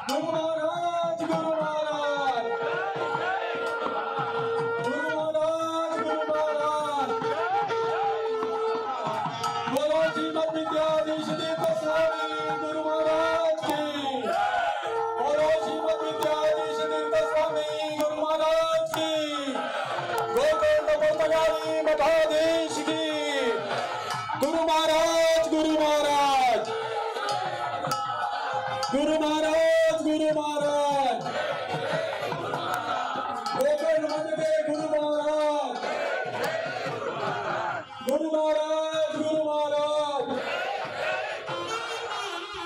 गुरु महाराज, गुरु महाराज, गुरु महाराज, गुरु महाराज। बोलो श्रीमद विद्याधीश तीर्थ स्वामी गुरु महाराज की। बोलो श्रीमद विद्याधीश तीर्थ स्वामी गुरु महाराज की। गोकर्ण पुर्तगाली मठाधीश की। गुरु महाराज, गुरु महाराज, गुरु महाराज, गुरु महाराज। गोकर्ण मध्ये गुरु महाराज, गुरु महाराज, गुरु महाराज।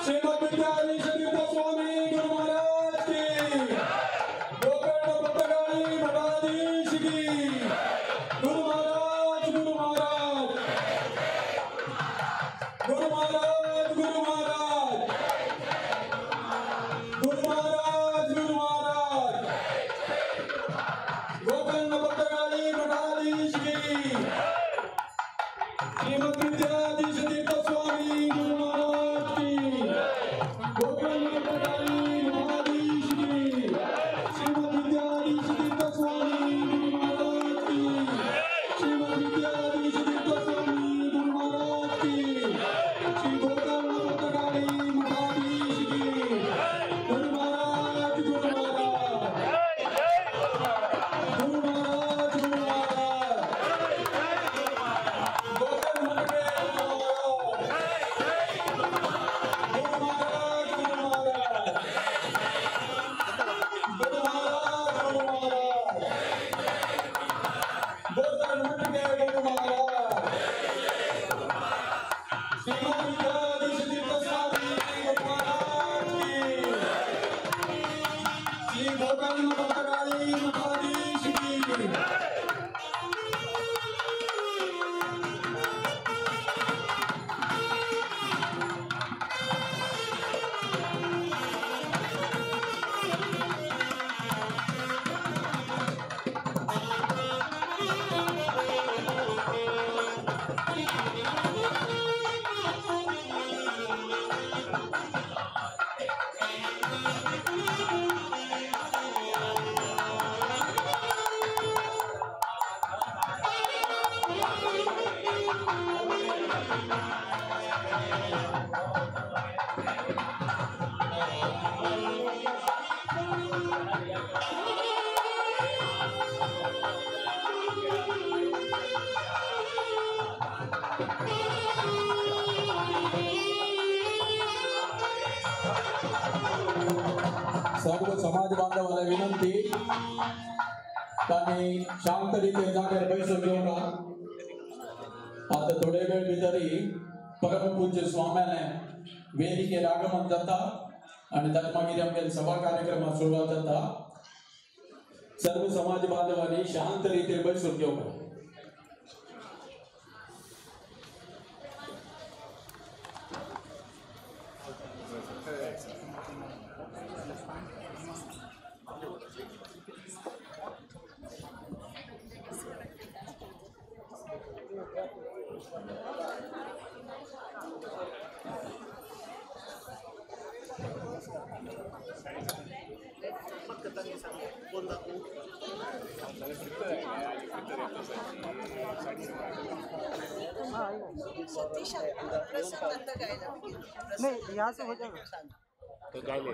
श्रीमद विद्याधीश तीर्थ स्वामी गुरु महाराज की। गोकर्ण पुर्तगाली मठाधीश की। गुरु महाराज, गुरु महाराज, गुरु महाराज, गुरु महाराज, गुरु महाराज, गुरु महाराज। गोकर्ण पुर्तगाली मठाधीश की। श्रीमद विद्याधीश तीर्थ स्वामी गुरु महाराज की। गोकर्ण पुर्तगाली मठाधीश की। श्रीमद विद्याधीश तीर्थ स्वामी गुरु महाराज की। श्रीमद विद्याधीश तीर्थ स्वामी गुरु महाराज की। श्री गोकर्ण पुर्तगाली मठाधीश की। गुरु महाराज, गुरु महाराज, गुरु महाराज, गुरु महाराज। गोकर्ण मध्ये गुरु महाराज, गुरु महाराज, गुरु महाराज, गुरु महाराज, गुरु महाराज। गोकर्ण मध्ये गुरु महाराज। श्रीमद विद्याधीश तीर्थ स्वामी गुरु महाराज की। श्री गोकर्ण पुर्तगाली मठाधीश की। सर्व समाज बांधवाला विनंती तांणी शांत रितीन जाग्यार बैसून घेवना। आता थोडे वेळ भितरी परमपूज्य स्वाम्याने वेदिकेर आगमन जाता आनी ताचे मागीर आमगे सभा कार्यक्रमाक सुरवात जाता। सर्व समाज बांधवांनी शांत रितीन बैसून घेवना। नहीं, यहाँ से हो जाएगा,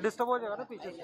डिस्टर्ब हो जाएगा ना पीछे से।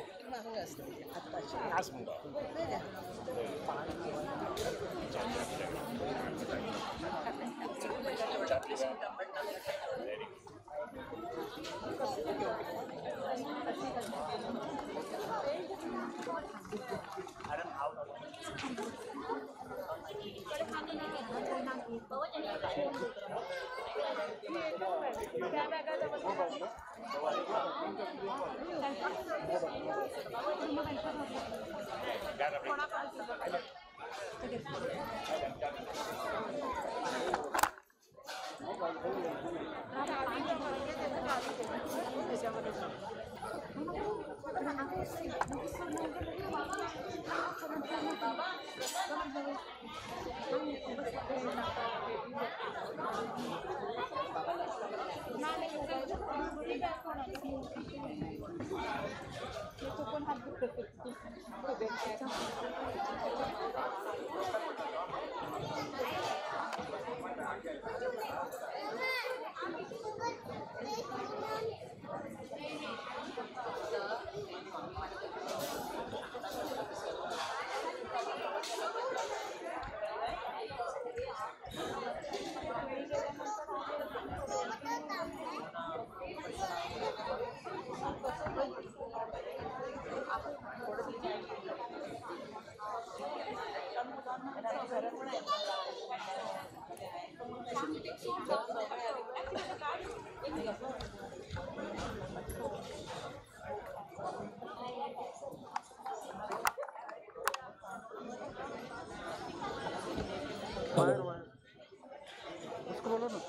उसको बोलो ना।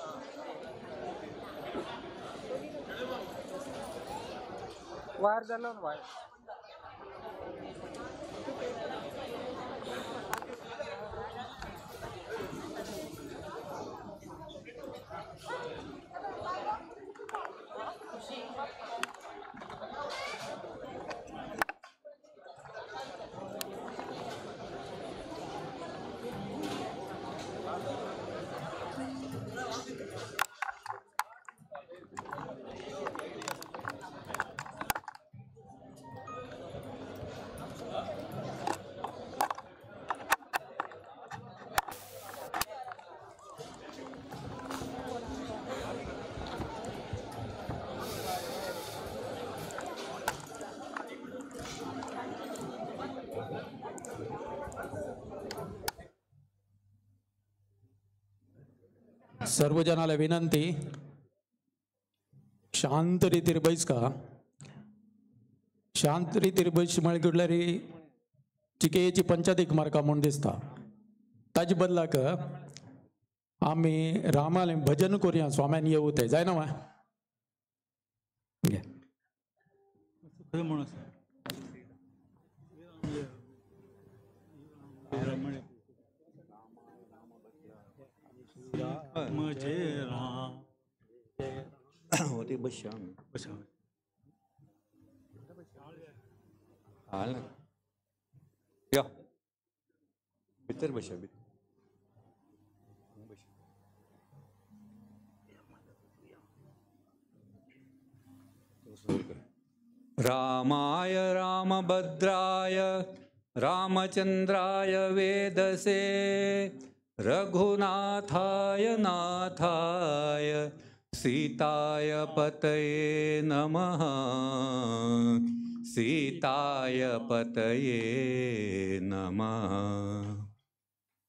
वायर डालो ना वायर। सर्व जनाला विनंती, शांत रीतीर बैसका। शांत रीतीर बैस म्हळ्यार चिकेची पंचायतीक मार्का म्हूण दिसता। ताजे बदलाक आमी रामालें भजन करुया, स्वाम्यान येवू ते जायना मा। होती बस श्याम बस हाल या भीतर बशा भीतर रामाय रामभद्राय रामचंद्राय वेदसे रघुनाथाय नाथाय सीताय पतये नमः। सीताय पतये नमः।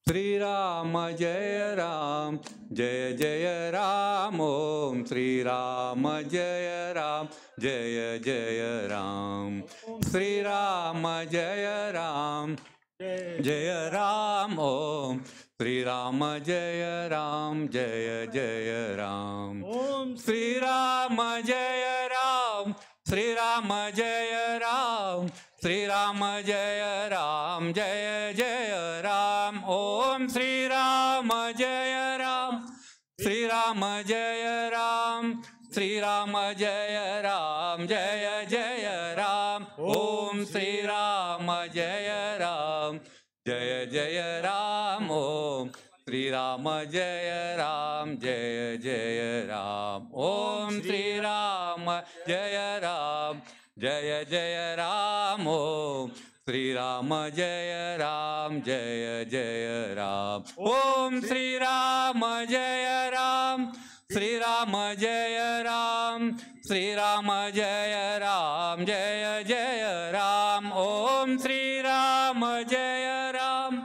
श्री राम जय राम जय जय राम। ओम श्री राम जय राम जय जय राम। श्री राम जय राम जय राम। ओम श्री राम जय राम जय जय राम। ओम श्री राम जय राम श्री राम जय राम श्री राम जय राम जय जय राम। ओम श्री राम जय राम श्री राम जय राम श्री राम जय राम जय जय राम। ओम श्री राम जय राम जय जय राम। ओम श्री राम जय राम जय जय राम। ओम श्री राम जय राम जय जय राम। ओम श्री राम जय राम जय जय राम। ओम श्री राम जय राम श्री राम जय राम श्री राम जय राम जय जय राम। ओम श्री राम जय राम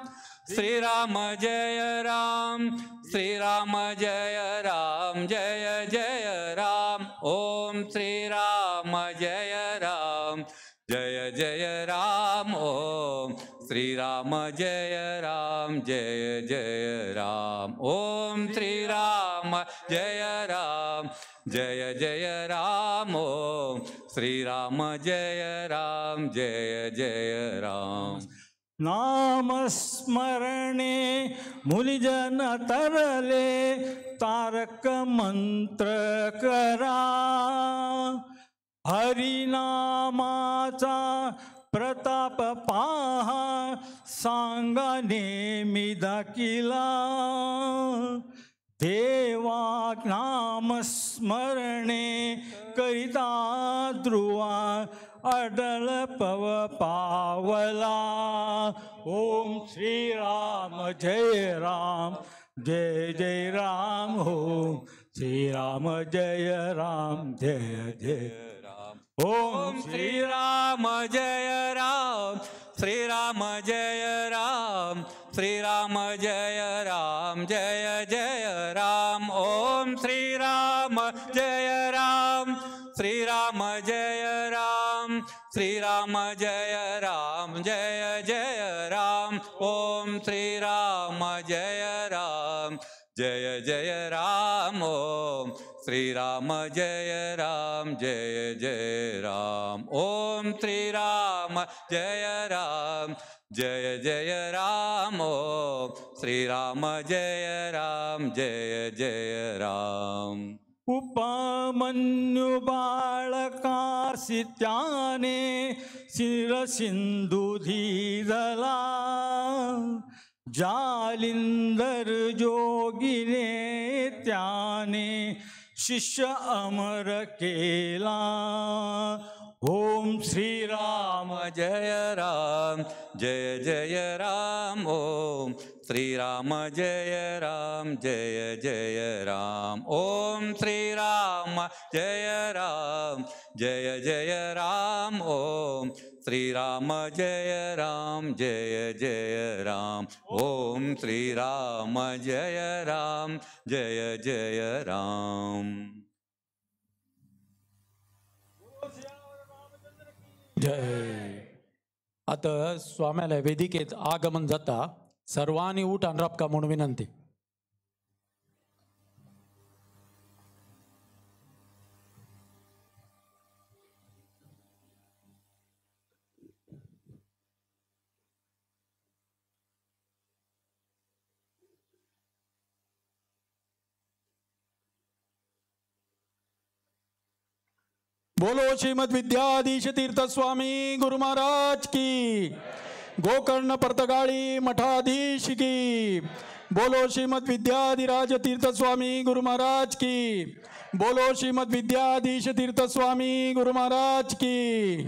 श्री राम जय राम श्री राम जय राम जय जय राम। ओम श्री राम जय राम जय जय राम। ओम श्री राम जय राम जय जय राम। ओम श्री राम जय राम जय जय राम। ओम श्री राम जय राम जय जय राम। नामस्मरणे मुनिजन तरले तारक मंत्र करा। हरिनामाचा प्रताप पाहा सांगा नेमी दाखिला। देवा नामस्मरणे करिता ध्रुवा अडल पव पावला। ओम श्री राम जय राम जय जय राम, ओम श्री राम जय राम जय जय राम। ओम श्री राम जय राम, श्री राम जय राम, श्री राम जय राम जय जय राम। ओम श्री राम जय राम, श्री राम जय राम, श्री राम जय राम जय जय राम। ओम श्री राम जय राम जय जय राम, ओम श्री राम जय राम जय जय राम। ओम श्री राम जय राम जय जय राम, ओम श्री राम जय राम जय जय राम। उपमन्यु बाळकासी त्याने शिरसिंधु धीरला, जालिंदर जोगिने त्याने शिष्य अमर केला। ओम श्री राम जय राम जय जय राम, ओम श्री राम जय राम जय जय राम। ओम श्री राम जय राम जय जय राम, ओम श्री राम जय राम जय जय राम। ओम श्री राम जय राम जय जय राम। जय। आता स्वाम्याला वेदिकेत आगमन जाता, सर्वांनी उठ आणि राबका म्हणून विनंती। बोलो श्रीमद विद्याधीश तीर्थ स्वामी गुरु महाराज की, गोकर्ण पर्तगाळी मठाधीश की। बोलो श्रीमद विद्याधिराज तीर्थ स्वामी गुरु महाराज की। बोलो श्रीमद विद्याधीश तीर्थ स्वामी गुरु महाराज की।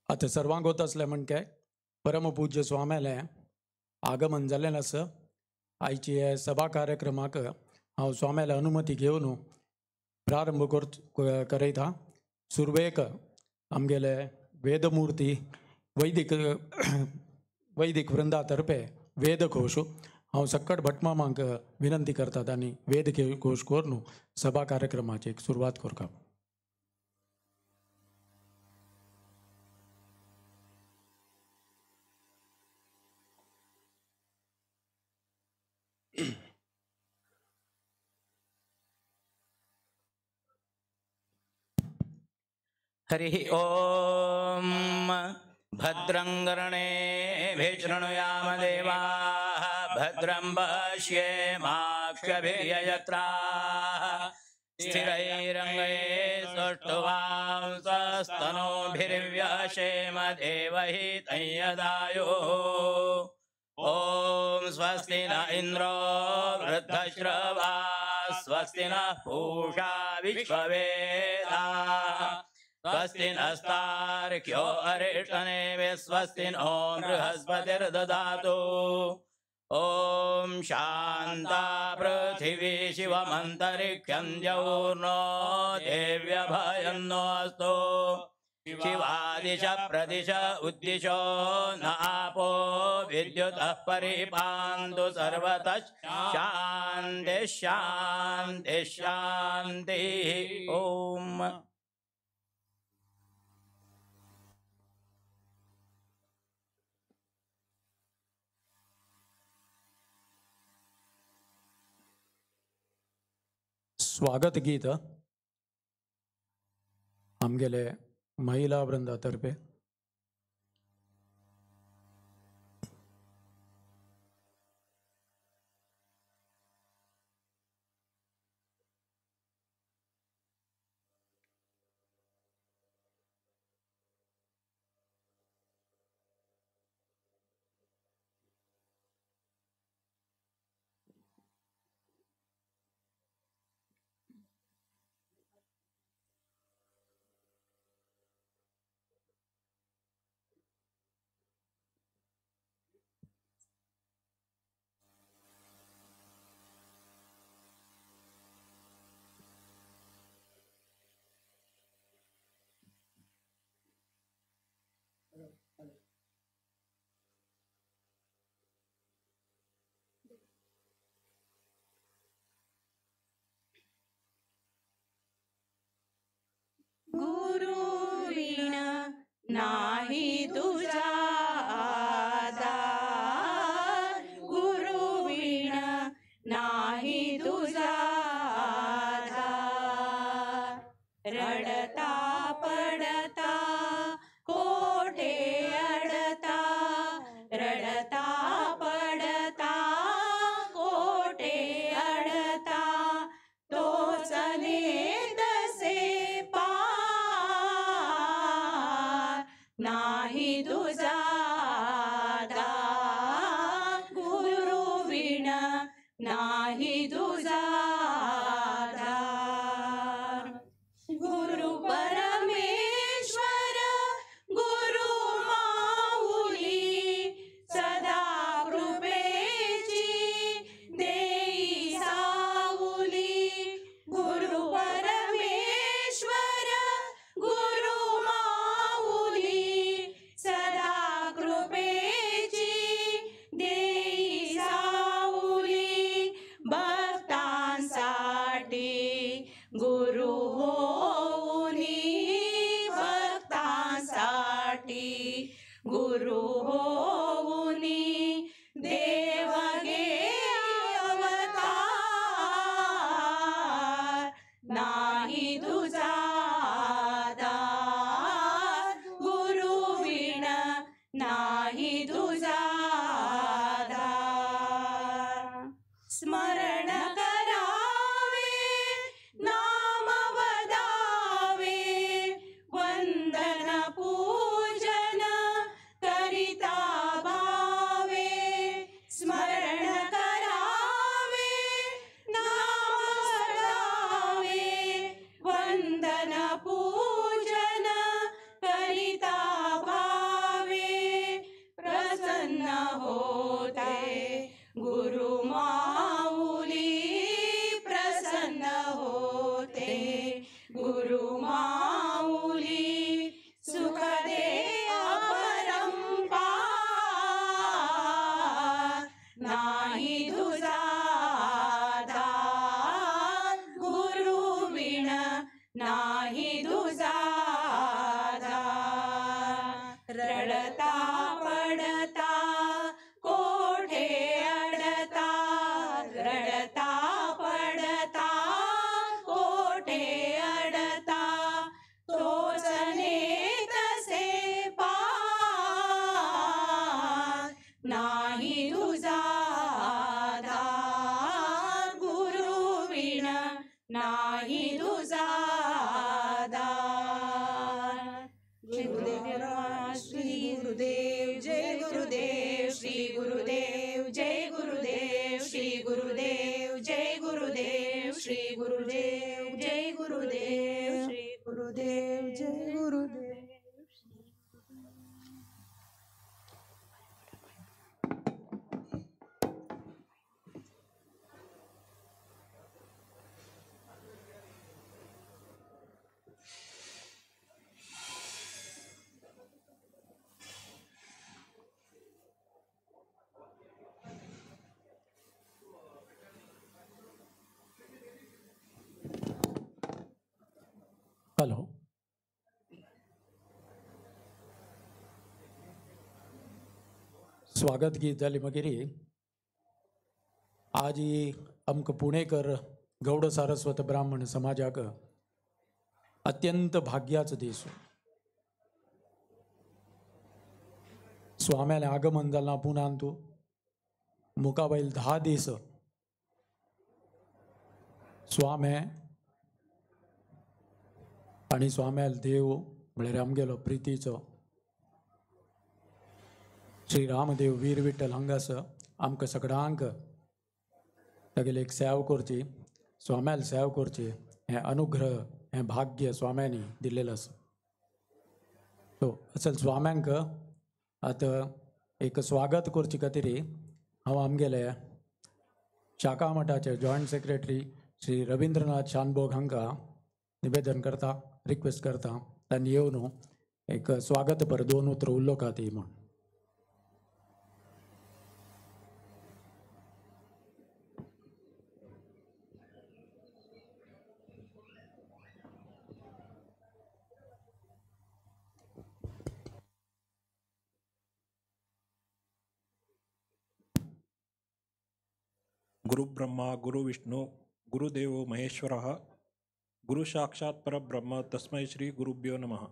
आता सर्वांक होत असले म्हण काय परमपूज्य स्वाम्याले आगमन जालें आसा। आयची सभा कार्यक्रमाक हांव स्वाम्याले अनुमती घेवन प्रारंभ करयता। सुरवेक आमगेले वेदमूर्ती वैदिक वैदिक वृंदा तर्फे वेदघोष हांव सक्कट भटमामांक विनंती करतात आनी वेद घोष करून सभा कार्यक्रमाची एक सुरवात करता। हरि ओम। भद्रं कर्णेभिः शृणुयाम देवाः, भद्रं पश्येमाक्षभिर्यजत्राः, स्थिरैरङ्गैस्तुष्टुवांसस्तनूभिर्व्यशेम देवहितं यदायुः। ॐ स्वस्ति न इन्द्रो वृद्धश्रवाः, स्वस्ति नः पूषा विश्ववेदाः, स्वस्ति नस्तार्क्ष्यो अरिष्टनेमिः, स्वस्ति नो बृहस्पतिर्दधातु। ॐ शान्ता पृथिवी शिवमन्तरिक्षं द्यौर्नो देव्यभयन्नोऽस्तु। शिवादिश प्रदिश उद्दिशो न आपो विद्युतः परिपान्तु सर्वतः शान्तिः शान्तिः शान्तिः। ॐ स्वागत गीत आमगेले महिला वृंदातर्फे। गुरुविण नाही तुझा आधार, गुरुविण नाही तुझा आधार। रडता पडता कोठे अडता, रडता पडता कोठे अडता, तोच नेतसे पार नाही तुझा आधार, गुरुविण नाही तुझा आधार। गुरु परमेश्वर गुरु माऊली सदा कृपेची देई साऊली, गुरु परमेश्वर गुरु माऊली सदा कृपेची देई साऊली, भक्तांसाठी गुरु होऊनी, भक्तांसाठी गुरु होऊनी, देव घे अवतार नाही तुझा आधार, गुरुविण नाही तुझा आधार। स्मरण करावे नाम वदावे, वंदन पूजन करिता भावे, स्मरण करावे नाम वदावे, वंदन पूजन करिता भावे, प्रसन्न होते गुरु माऊली, प्रसन्न होते गुरु माऊली, सुख दे अपरंपार नाही तुझा आधार, गुरुविण नाही तुझा आधार। रडता पडता कोठे अडता, रडता पडता कोठे अडता, तोच नेतसे पार नाही तुझा आधार, गुरुविण नाही तुझा आधार। श्री गुरुदेव श्री गुरुदेव जय गुरुदेव, श्री गुरुदेव जय गुरुदेव, श्री गुरुदेव जय गुरुदेव, श्री गुरुदेव जय गुरुदेव, श्री गुरुदेव जय गुरुदेव। हॅलो स्वागत गीत जालें मागीर आज आमकां पुणेकर गौड सारस्वत ब्राह्मण समाजाक अत्यंत भाग्याचो दीस। स्वाम्यालें आगमन जालां पुनांतू मुखावयल 10 दीस स्वामे आनी स्वाम्याल देव म्हळ्यार आमगेलो प्रितीचो श्री रामदेव वीर विठ्ठल हांगासर आमकां सगळ्यांक तागेली एक सेव करची, स्वाम्याल सेव करची हें अनुग्रह हें भाग्य स्वाम्यांनी दिल्लें आसा। सो असल स्वाम्यांक आतां एक स्वागत करचे खातीर हांव आमगेले शाखा मठाचे जॉयंट सेक्रेटरी श्री रविंद्रनाथ शानभोग हांकां निवेदन करता, रिक्वेस्ट करता तांणी येवन एक स्वागत पर 2 उतरां उलोवपाक ती म्हूण। गुरु ब्रह्मा गुरु विष्णु गुरुदेवो महेश्वरः गुरु साक्षात परब्रह्म तस्मै श्री गुरुभ्यो नमः।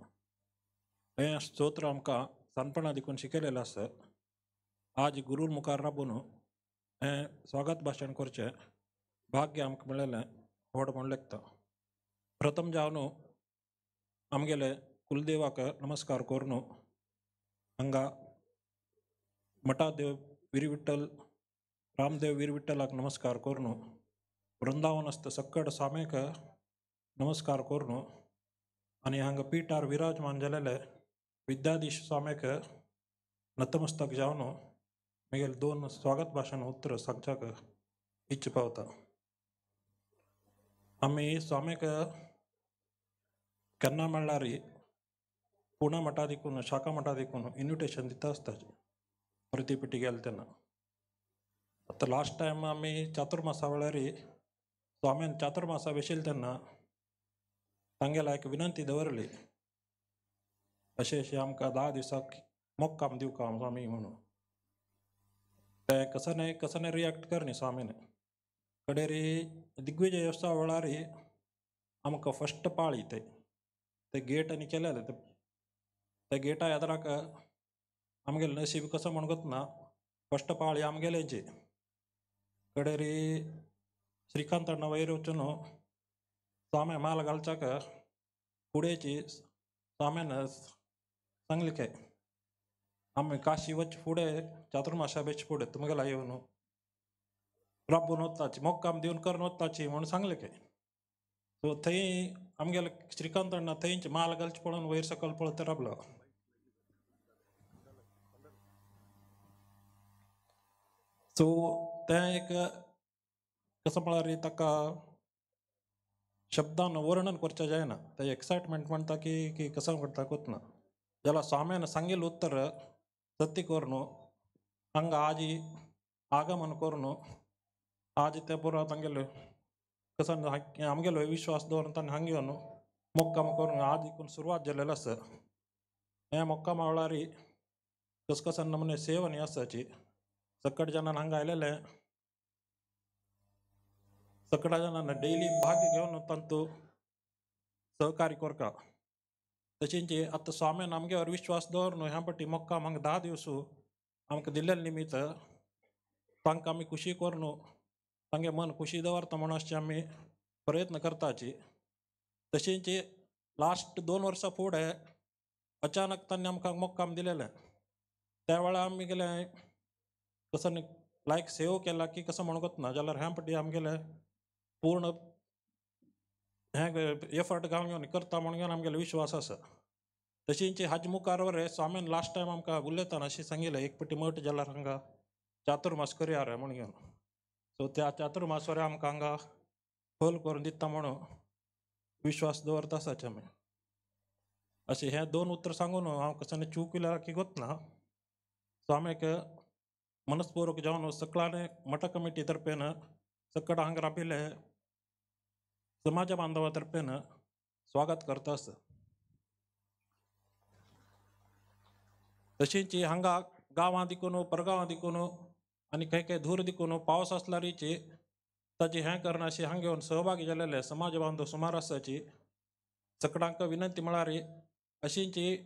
हें स्तोत्र आमकां सानपणा देखून शिकयलेलें आसा। आज गुरू मुखार राबून हें स्वागत भाशण करचें भाग्य आमकां मेळिल्लें व्हड म्हूण लेखता। प्रथम जावन आमगेले कुलदेवाक नमस्कार करून हांगा मठादेव वीर विठ्ठल रामदेव वीर विठ्ठलाक नमस्कार करून वृंदावनस्थ सक्कड स्वाम्याक नमस्कार करून आनी हांगा पीठार विराजमान जालेले विद्याधीश स्वाम्याक नतमस्तक जावन मागीर 2 स्वागत भाशण उतर सांगच्याक इच्छा पावता। आमी स्वाम्याक केन्ना म्हणल्यार पुणा मठा देखून शाखा मठा देखून इन्विटेशन दिता आसता परती पिटी गेले तेन्ना। आतां लास्ट टायम आमी चातुर्मासा वेळार स्वाम्यान चातुर्मासा बशिल्ले तेन्ना तांगेल्या एक विनंती दवरली अशें अशें आमकां 10 दिसाक मोक्काम दिवका स्वामी म्हणून। ते कसने कसने रिएक्ट करनी स्वामीन कडेरी दिग्विजय उत्सवा वेळार आमकां फस्ट पाळी ते ते गेट आनी केलेले ते गेटा एदराक आमगेलें नशीब कसो म्हण गोतना फस्ट पाळी आमगेलेंची। कडेरी श्रीकांत अण्णा वयर वचून स्वाम्या माल घालच्याक फुडेची स्वाम्यान सांगली काय आमी काशी वच फुडें चातुर्मासा बेच फुडें तुमगेला येवन राबून वताची मोक्काम दिवन करून वताची म्हणून सांगलें काय। सो थंय आमगेले श्रीकांत अण्णा थंयच माल घालचे पळोवन वयर सकयल पळयत राबलो। सो तें एक कसो म्हळ्यार ताका शब्दान वर्णन करचें जायना। तें एक्सायटमेंट म्हणटा की की कसो म्हणटा कोतना जाल्यार स्वाम्यान सांगिल्लें उत्तर सत्य करून हांगा आजी आगमन करून आज तें पुरो तांगेलो कसो आमगेलो विश्वास दवरून ताणें हांगा येवन मोक्काम करून आज इकून सुरवात जालेली आसा। हें मोक्कामा वेळार कस कस नमुने सेवा न्ही आसाची सकट जाणान हांगा आयलेले सकटा जाणान डेली भाग घेवन तांतू सहकार्य करता। तशेंच आतां स्वाम्यान आमगेर विश्वास दवरून ह्या पटी मोक्काम हांगा 10 दिवस आमकां दिल्लें निमित्त तांकां आमी खुशी करून तांगे मन खुशी दवरता म्हणून अशें आमी प्रयत्न करताची। तशेंच लास्ट 2 वर्सां फुडें अचानक तांणी आमकां मोक्काम दिलेलें त्या वेळार आमी गेले कसो लायक सेव केला की कसो म्हणूंक वतना जाल्यार ह्या पटी आमगेले पूर्ण हें एफर्ट घालून घेवन करता म्हणून घेवन आमगेलो विश्वास आसा। तशेंच हाजे मुखार वरे स्वामीन लास्ट टायम आमकां उलयतना अशें सांगिल्लें एक पटी मठ जाल्यार हांगा चातुर्मास करया रे म्हणून घेवन। सो त्या चातुर्मास वरे आमकां हांगा फल करून दिता म्हणून विश्वास दवरता आसाचे आमी। अशें हें 2 उतर सांगून हांव कसो चूक केल्यार की गोतना स्वामीक मनस्पूर्वक जावन सकळाने मठ कमिटी तर्फेन सकट हांगा राबिल्ले समाज बांधवा तर्फेन स्वागत करतास. तशींच हांगा गांवां दिकून परगांवां दिकून आनी खंय खंय धूर दिकून पावस आसल्यारीची ताजी हें करनाशी हांगा येवन सहभागी जालेले समाज बांधव सुमार आसाची. सगळ्यांक विनंती म्हळ्यार अशींची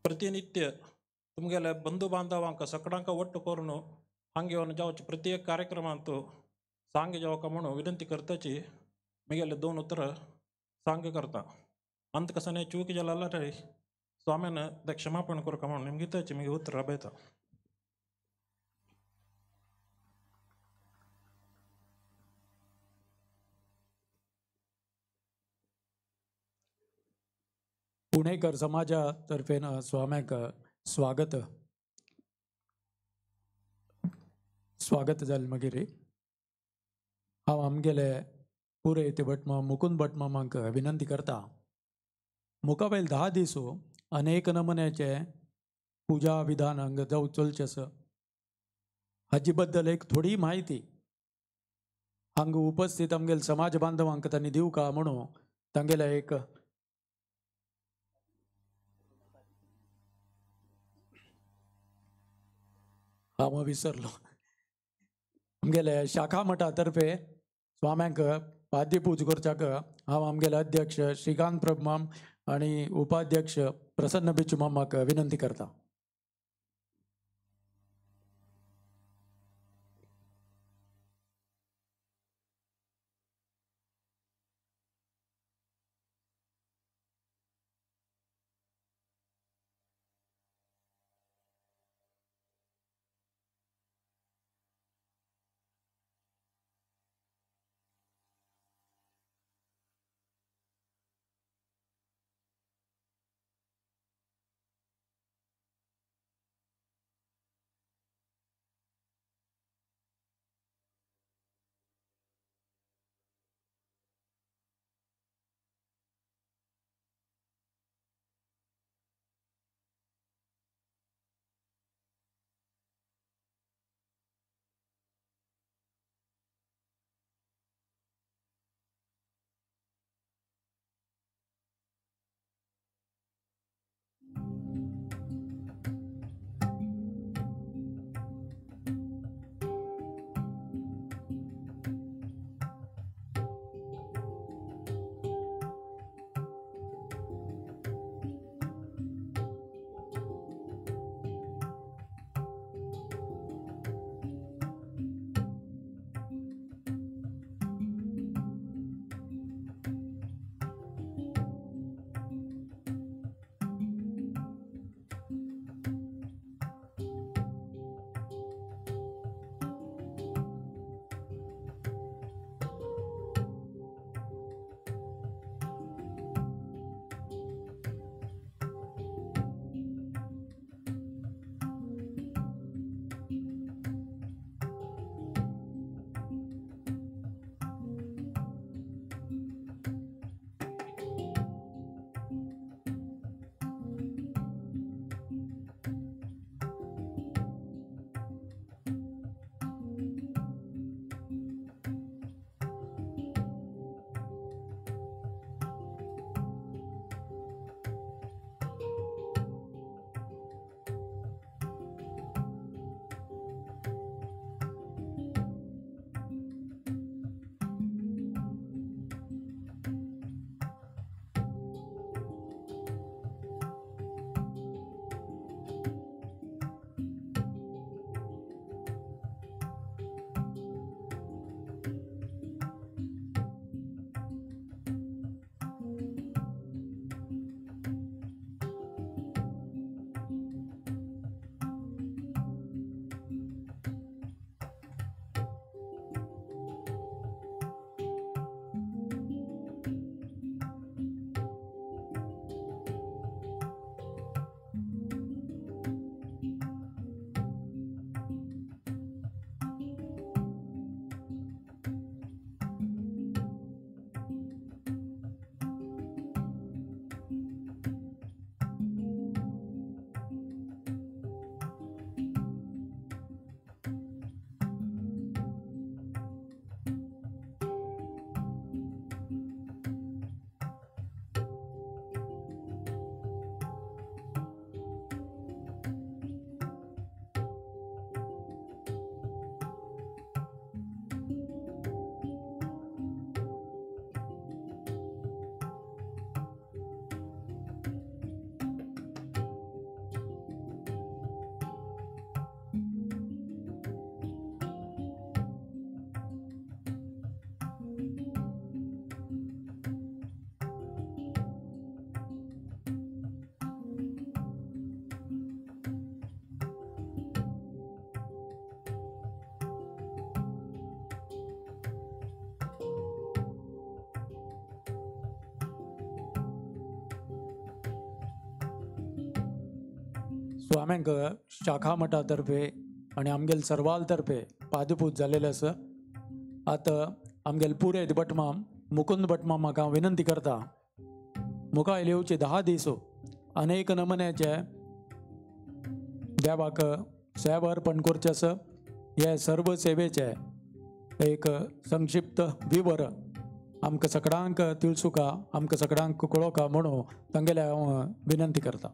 प्रतिनित्य तुमगेले बंधू बांधवांक सगळ्यांक ಒಟ್ಟು करून हांगा येवन जावचे प्रत्येक कार्यक्रमांत सांग जावका म्हणून विनंती करताची म्हगेले दोन उतरां सांग करता. अंत कसाने चूक जाल्यार रे स्वाम्यान ते क्षमापण करका म्हणून निमगिताची म्हगे उतरां राबयता. पुणेकर समाजातर्फे स्वाम्याक स्वागत स्वागत जालें. मागीर हांव आमगेले पुरयत भटमाम मुकुंद भटमामांक विनंती करता, मुखावयल 10 दीस अनेक नमुन्याचे पुजा विधान हांगा जावं चलचें आसा, हाजे बद्दल एक थोडी म्हायती हांगा उपस्थित आमगेले समाज बांधवांक तांणी दिवका म्हणून तांगेले एक हांव विसरलो. आमगेले शाखा मठा तर्फे स्वाम्यांक पाद्यपूज करच्याक हांव आमगेले अध्यक्ष श्रीकांत प्रभुमाम आनी उपाध्यक्ष प्रसन्न बिचू मामाक विनंती करता. स्वाम्यांक शाखा मठा तर्फे आनी आमगेल सर्वाल तर्फे पादपूज जाल्लेले आसा. आतां आमगेल पुरेत भटमाम मुकुंद भटमाम म्हाका विनंती करता मुखार येवचे 10 दीस अनेक नमन्याचे देवाक सेवा अर्पण करचें आसा. हे सर्व सेवेचे एक संक्षिप्त विवर आमकां सगळ्यांक तिळसुका आमकां सगळ्यांक कळोका म्हणून तांगेले हांव विनंती करता.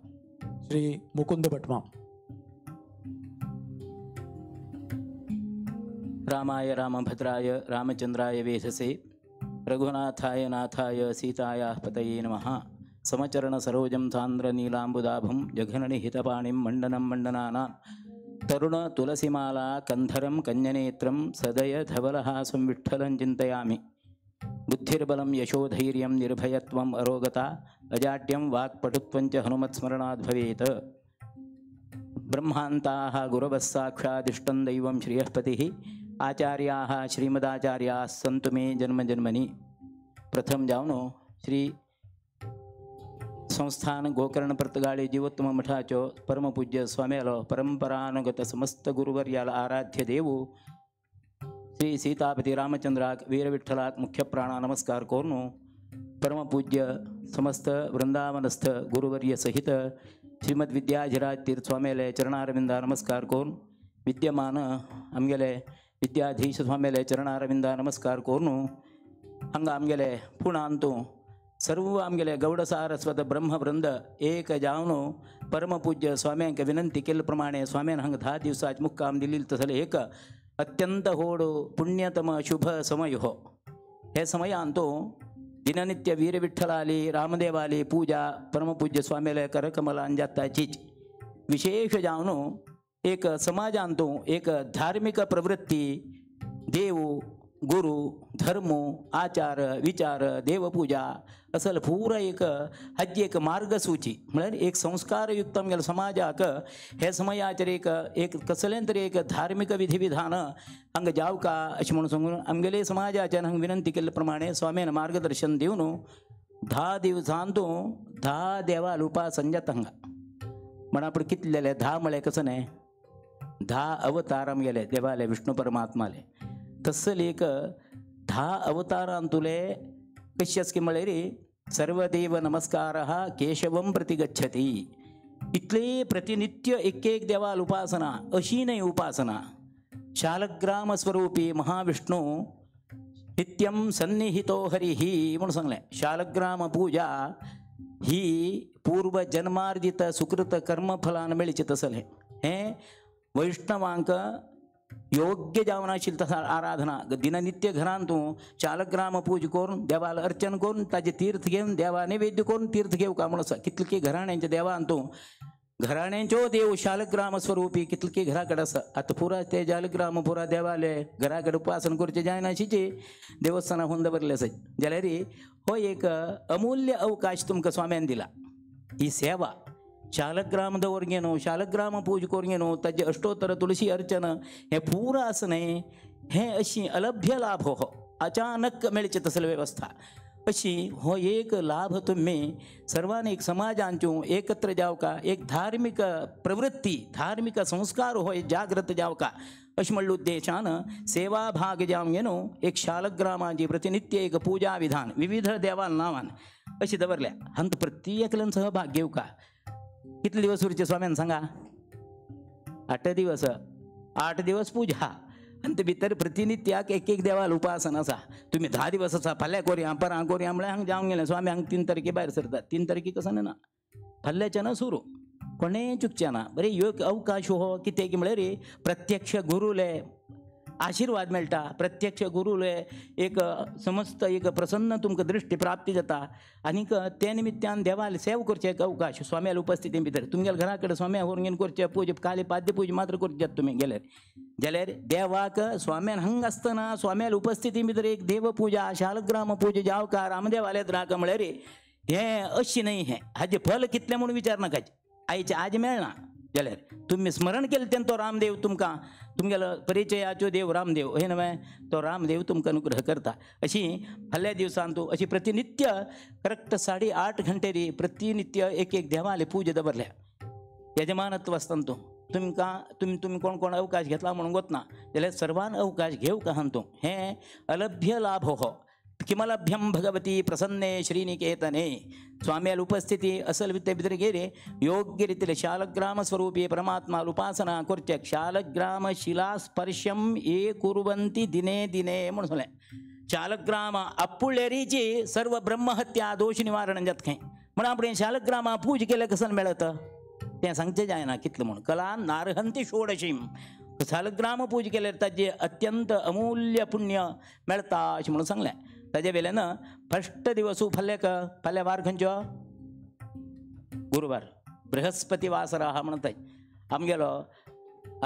श्री मुकुंद भटमाम. रामाय रामभद्राय रामचंद्राय वेधसे रघुनाथाय नाथाय सीतायाः पतये नमः. समचरण सरोजं सान्द्र नीलांबुदाभं जघननिहितपाणिं मंडनं मंडनानां तरुण तुलसीमाला कंधरं कन्यनेत्रं सदय धवलहासं विठ्ठलं चिन्तयामि. बुद्धिर्बलं यशोधैर्यं निर्भयत्वम् अरोगता अजाड्यं वाक्पटुत्वं च हनुमत्स्मरणाद् भवेत्. ब्रह्मान्ताः गुरवः साक्षादिष्टं दैवं श्रियः पतिः आचार्याः श्रीमदाचार्याः सन्तु मे जन्म जन्मनि. प्रथम जावनो श्री संस्थान गोकर्ण पर्तगाळी जीवोत्तम मठाचो परमपूज्य स्वाम्यालो परंपरानुगत समस्त गुरुवर्याला आराध्य देवू श्री सीतापती रामचंद्राक वीरविठ्ठलाक मुख्य प्राणा नमस्कार कोरनु परमपूज्य समस्त वृंदावनस्थ गुरुवर्य सहित श्रीमद विद्याधिराज तीर्थ स्वाम्याले चरणारविंदा नमस्कार कोरून विद्यमान आमगेले विद्याधीश स्वाम्याले चरणारविंदा नमस्कार कोरनु हांगा आमगेले पुणांतू सर्व आमगेले गौड सारस्वत ब्रह्मवृंद एक जावन परमपूज्य स्वाम्यांक विनंती केल्ले प्रमाणे स्वाम्यान हांगा 10 दिवसाच मुक्काम दिली तसले एक अत्यंत होड पुण्यतम शुभ समय हो. हे समयांत दिननित्य वीरविठ्ठलाली रामदेवाली पूजा परमपूज्य स्वाम्याले करकमलान जाताचीच विशेष जावन एक समाजांतू एक धार्मिक प्रवृत्ती देव गुरु धर्म आचार विचार देवपूजा असल पुरा एक हाजी एक मार्गसूची म्हळ्यार एक संस्कारयुक्त आमगेल्या समाजाक हे समयाचेर एक एक कसलें तरी एक धार्मिक विधिविधान हांगा जावका अशें म्हणून सांगून आमगेले समाजाच्यान हांगा विनंती केल्ले प्रमाणे स्वामीन मार्गदर्शन दिवन 10 दिवसांतू 10 देवाल उपासन जाता हांगा. म्हण आपण कितले जाले 10 म्हळ्यार कसं न्हय 10 अवतार आमगेले देवाले विष्णू परमात्माले तसल एक 10 अवतारांतुले कश्यस की म्हळ्यार सर्वदेव नमस्कारः केशवं प्रति गच्छति इतले प्रतिनित्य एक एक देवाल उपासना अशी न्हय उपासना. शालग्राम स्वरूपी महाविष्णू नित्यं सन्निहितो हरिः म्हणून सांगलें. शालग्राम पूजा ही पूर्व जन्मार्जित सुकृत कर्मफलान मेळचें तसलें हें वैष्णवांक योग्य जावन आशिल्ली तसा आराधना दिननित्य घरांत तूं शालग्राम पूज करून देवाला अर्चन करून ताजें तीर्थ घेवन देवा नैवेद्य करून तीर्थ घेवका म्हणून आसा. कितले घराण्यांच्या देवान तूं घराण्यांचो देव शालग्राम स्वरूपी कितले घरा कडेन आसा. आतां पुरा ते शालग्राम पुरा देवाले घरा कडेन उपासन करचें जायना अशीची देवस्थानां होवन दवरले आसा. जाल्यार हो एक अमूल्य अवकाश तुमकां स्वाम्यान दिला. ही सेवा शालग्राम दवरगे न्हू शालग्राम पूज करून न्हू ताजे अष्टोत्तर तुळशी अर्चन हें पुरा आसा न्हय हें अशी अलभ्य लाभ हो अचानक मेळचे तसली वेवस्था अशी हो एक लाभ तुमी सर्वांनी एक समाजांचो एकत्र जावका एक धार्मिक प्रवृत्ती धार्मिक संस्कार हो जागृत जावका अशें म्हणले उद्देशान सेवा भाग जावन न्हू एक शालग्रामाची प्रतिनित्य एक पूजा विधान विविध देवान नांवान अशी दवरल्या. हांत प्रत्येकल्यान सहभाग घेवका. कितले दिवस उरचे स्वाम्यान सांगा? 8 दिवस. 8 दिवस पूजा आनी ते भितर प्रतिनित्याक एक एक देवाल उपासन आसा. तुमी 10 दिवस आसा फाल्यां कोरया परां कोरया म्हळ्यार हांगा जावन गेलें स्वामी हांगा 3 तारखे भायर सरता. 3 तारखे कसो ना फाल्यांच्यान ना सुरू कोणें चुकचें ना. बरें योग अवकाश हो कितें की म्हळ्यार प्रत्यक्ष गुरुले आशिर्वाद मेळटा प्रत्यक्ष गुरुले एक समस्त एक प्रसन्न तुमकां दृश्टी प्राप्ती जाता आनीक ते निमित्तान देवाल सेव करचें एक अवकाश स्वाम्याल उपस्थिती भितर तुमगेल्या घरा कडेन स्वाम्या व्हरून करचें पूज काली पाद्य पूज मात्र करचे जाता तुमी गेल्यार जाल्यार देवाक स्वाम्यान हांगा आसतना स्वाम्याल उपस्थिती भितर एक देवपूजा शालग्राम पूजा जावका रामदेवालयांत राका म्हळ्यार हें अशें न्हय हें हाजें फल कितलें म्हूण विचार नाका आयचें आज मेळना जाल्यार तुमी स्मरण केलें तेन्ना तो रामदेव तुमकां तुमगेलो परिचयाचो देव रामदेव हे न्हय तो रामदेव तुमकां अनुग्रह करता. अशी फाल्यां दिवसान तूं अशी प्रतिनित्य करेक्ट 8.5 घंटेरी प्रतिनित्य एक एक देवाले पूजा दवरल्या. यजमानत्व आसता तूं तुमकां तुमी तुमी कोण कोण अवकाश घेतला म्हणून गोतना जाल्यार सर्वान अवकाश घेवंक आहा तूं हें अलभ्य लाभ हो किमलभ्यं भगवती प्रसन्ने श्रीनिकेतने स्वाम्याल उपस्थिती असल विद्ये भितर गेले योग्य रीतीन शालग्राम स्वरूपी परमात्मा उपासना करचे शालग्राम शिला स्पर्शम ये कुर्वन्ति दिने दिने म्हणून सांगलें शालग्राम आपुळ्ळेरीची सर्व ब्रह्महत्या दोश निवारण जाता खंय म्हणून आपण शालग्रामा पूज केले कसन मेळत तें सांगचें जायना कितलें म्हूण कला नारहंती षोडशीम शालग्राम पूज केल्यार ताजें अत्यंत अमूल्य पुण्य मेळटा अशें म्हणून सांगलें ताजे वेल्यान फस्ट दिवस फाल्यां फाल्यां वार खंयचो गुरुवार बृहस्पती वासर आहा म्हणटाय आमगेलो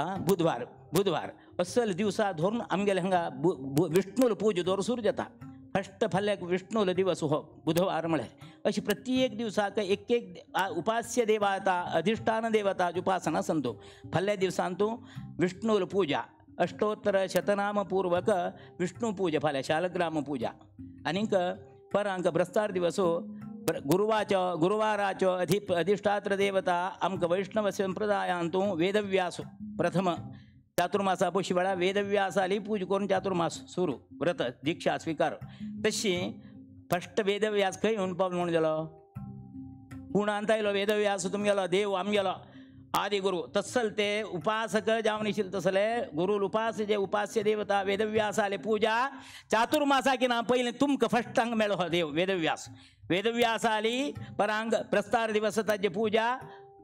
आं बुधवार बुधवार असल दिवसा धरून आमगेले हांगा विष्णूल पूज दवर सुरू जाता फस्ट फाल्यां विष्णूल दिवस हो बुधवार म्हळ्यार अशी प्रत्येक दिवसाक एक एक उपास्य देवता अधिष्ठान देवता उपासना संतो फाल्यां दिवसान तूं विष्णूल पूजा अष्टोत्तर शतनामपूर्वक विष्णू पूजा फाल्यां शालग्राम पूजा आनीक परांक ब्रस्तार दिवसो गुरुवाचो गुरुवाराचो अधिष्ठात्र देवता आमकां वैष्णव संप्रदायांतू वेदव्यास प्रथम चातुर्मासा पोशी वेळा वेदव्यासाली पूज करून चातुर्मास सुरू व्रत दीक्षा स्वीकार तशी फस्ट वेदव्यास खंय येवन पावलो म्हणून जालो पुणांत आयलो वेदव्यास तुमगेलो देव आमगेलो आदि गुरु तसल ते उपासक जावन आशिल्ले तसले गुरु उपास जे उपास्य देवता वेदव्यासाले पूजा चातुर्मासा की ना पयलीं तुमकां फस्ट हांगा मेळ्ळो हो देव वेदव्यास वेदव्यासाली परांग प्रस्तार दिवस ताजे पूजा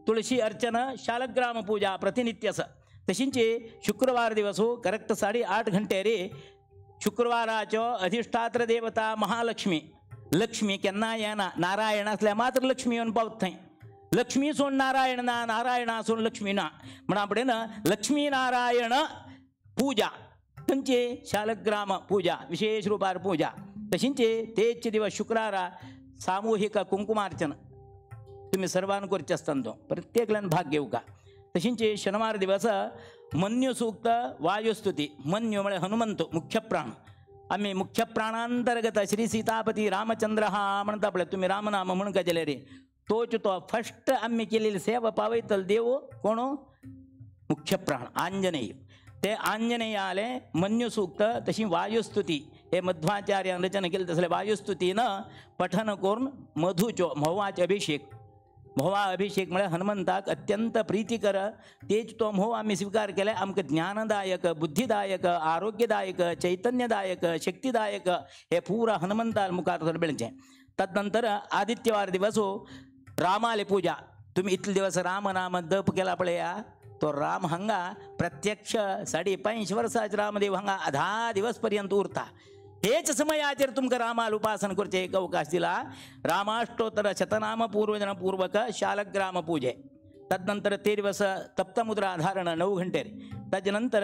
तुळशी अर्चन शालग्राम पूजा प्रतिनित्यस तशींच शुक्रवार दिवस करेक्ट 8:30 घंटेर शुक्रवाराचो अधिष्ठात्र देवता महालक्ष्मी लक्ष्मी केन्ना येना नारायण आसल्यार मात्र लक्ष्मी येवन पावत थंय लक्ष्मी सोड नारायण ना नारायणा सोड लक्ष्मी ना म्हणून आपणेन लक्ष्मी नारायण पूजा थंयची शालग्राम पूजा विशेष रुपार पूजा तशींच तेच दिवस शुक्रारा सामूहिक कुंकुमार्चन तुमी सर्वान करचें आसता तो प्रत्येकल्यान भाग घेवका तशींच शनिवार दिवस मन्युसूक्त वायुस्तुती मन्यु म्हळ्यार हनुमंत मुख्य प्राण आमी मुख्य प्राणांतर्गत श्री सीतापती रामचंद्र हा म्हणटा पळय तुमी रामनाम म्हणून जाल्यार रे तोच तो फस्ट आमी केलेली सेवा पावयतलो देव कोण मुख्य प्राण आंजनेय ते आंजनेयाले मन्युसूक्त तशी वायुस्तुती हे मध्वाचार्यान रचना केली तसले वायुस्तुतीन पठन करून मधुचो म्होंवाचो अभिषेक म्होंवा अभिषेक म्हळ्यार हनुमंताक अत्यंत प्रीतिकर तेच तो म्होंव आमी स्वीकार केले आमकां ज्ञानदायक बुद्धिदायक आरोग्यदायक चैतन्यदायक शक्तिदायक हे पुरा हनुमंता मुखार मेळचें तदनंतर आदित्यवार दिवस रामाले पूजा तुम्ही इतले दिवस राम नाम जप केला पळया तो राम हांगा प्रत्यक्ष 5.5 वर्सांचे रामदेव हांगा 10 दिवस पर्यंत उरता हेच समयाचेर तुमकां रामाल उपासन करचें एक अवकाश दिला रामाष्टोत्तर शतनाम पूर्वजनपूर्वक शालग्राम पूजे तदनंतर ते दिवस तप्तमुद्रा धारण 9 घंटेर ताजे नंतर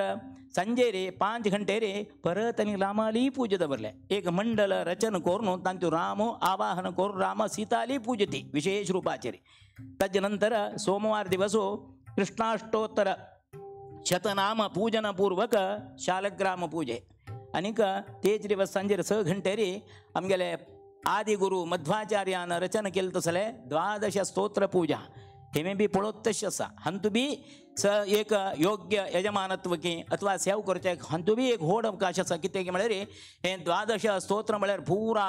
संजेरे 5 घंटेरे परत आनी रामाली पूजा दवरले एक मंडल रचन करून तांचो राम आवाहन करून राम सीताली पूजती विशेष रुपाचेर ताजे नंतर सोमवार दिवस कृष्णाष्टोत्तर शतनाम पूजनपूर्वक शालग्राम पूजे आनीक तेच दिवस सांजेर 6 घंटेरी आमगेले आदिगुरु मध्वाचार्यान रचना केले तसले 12 स्तोत्र पूजा हेमें बी पळोवप तशें आसा हांतू बी स एक योग्य यजमानत्व की अथवा सेव करचें हांतू बी एक व्हड अवकाश आसा कितें म्हळ्यार हें 12 स्तोत्र म्हळ्यार पुरा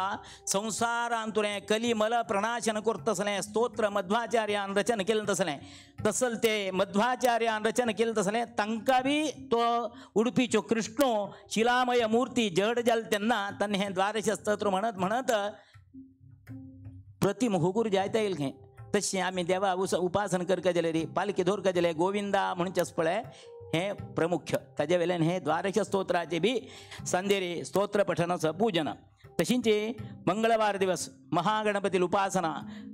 संवसारांतुलें कलिमल प्रणाशन करता तसलें स्तोत्र मध्वाचार्यान रचना केलें तसलें तसल ते मध्वाचार्यान रचना केलें तसलें तांकां बी तो उडपीचो कृष्णो शिलामय मूर्ती जड जाल तेन्ना तांणी हें 12 स्तोत्र म्हणत म्हणत प्रतिम हुगूर जायते येयल खंय तशें आमी देवा उपासन करका जाल्यार पालखी दवरका जाल्यार गोविंदा म्हणचें पळय हें प्रमुख्य ताजे वेल्यान हें 12 स्तोत्राचें बी सांदेरी स्तोत्र पठनाचो पूजन तशींच मंगळवार दिवस महागणपतील उपासना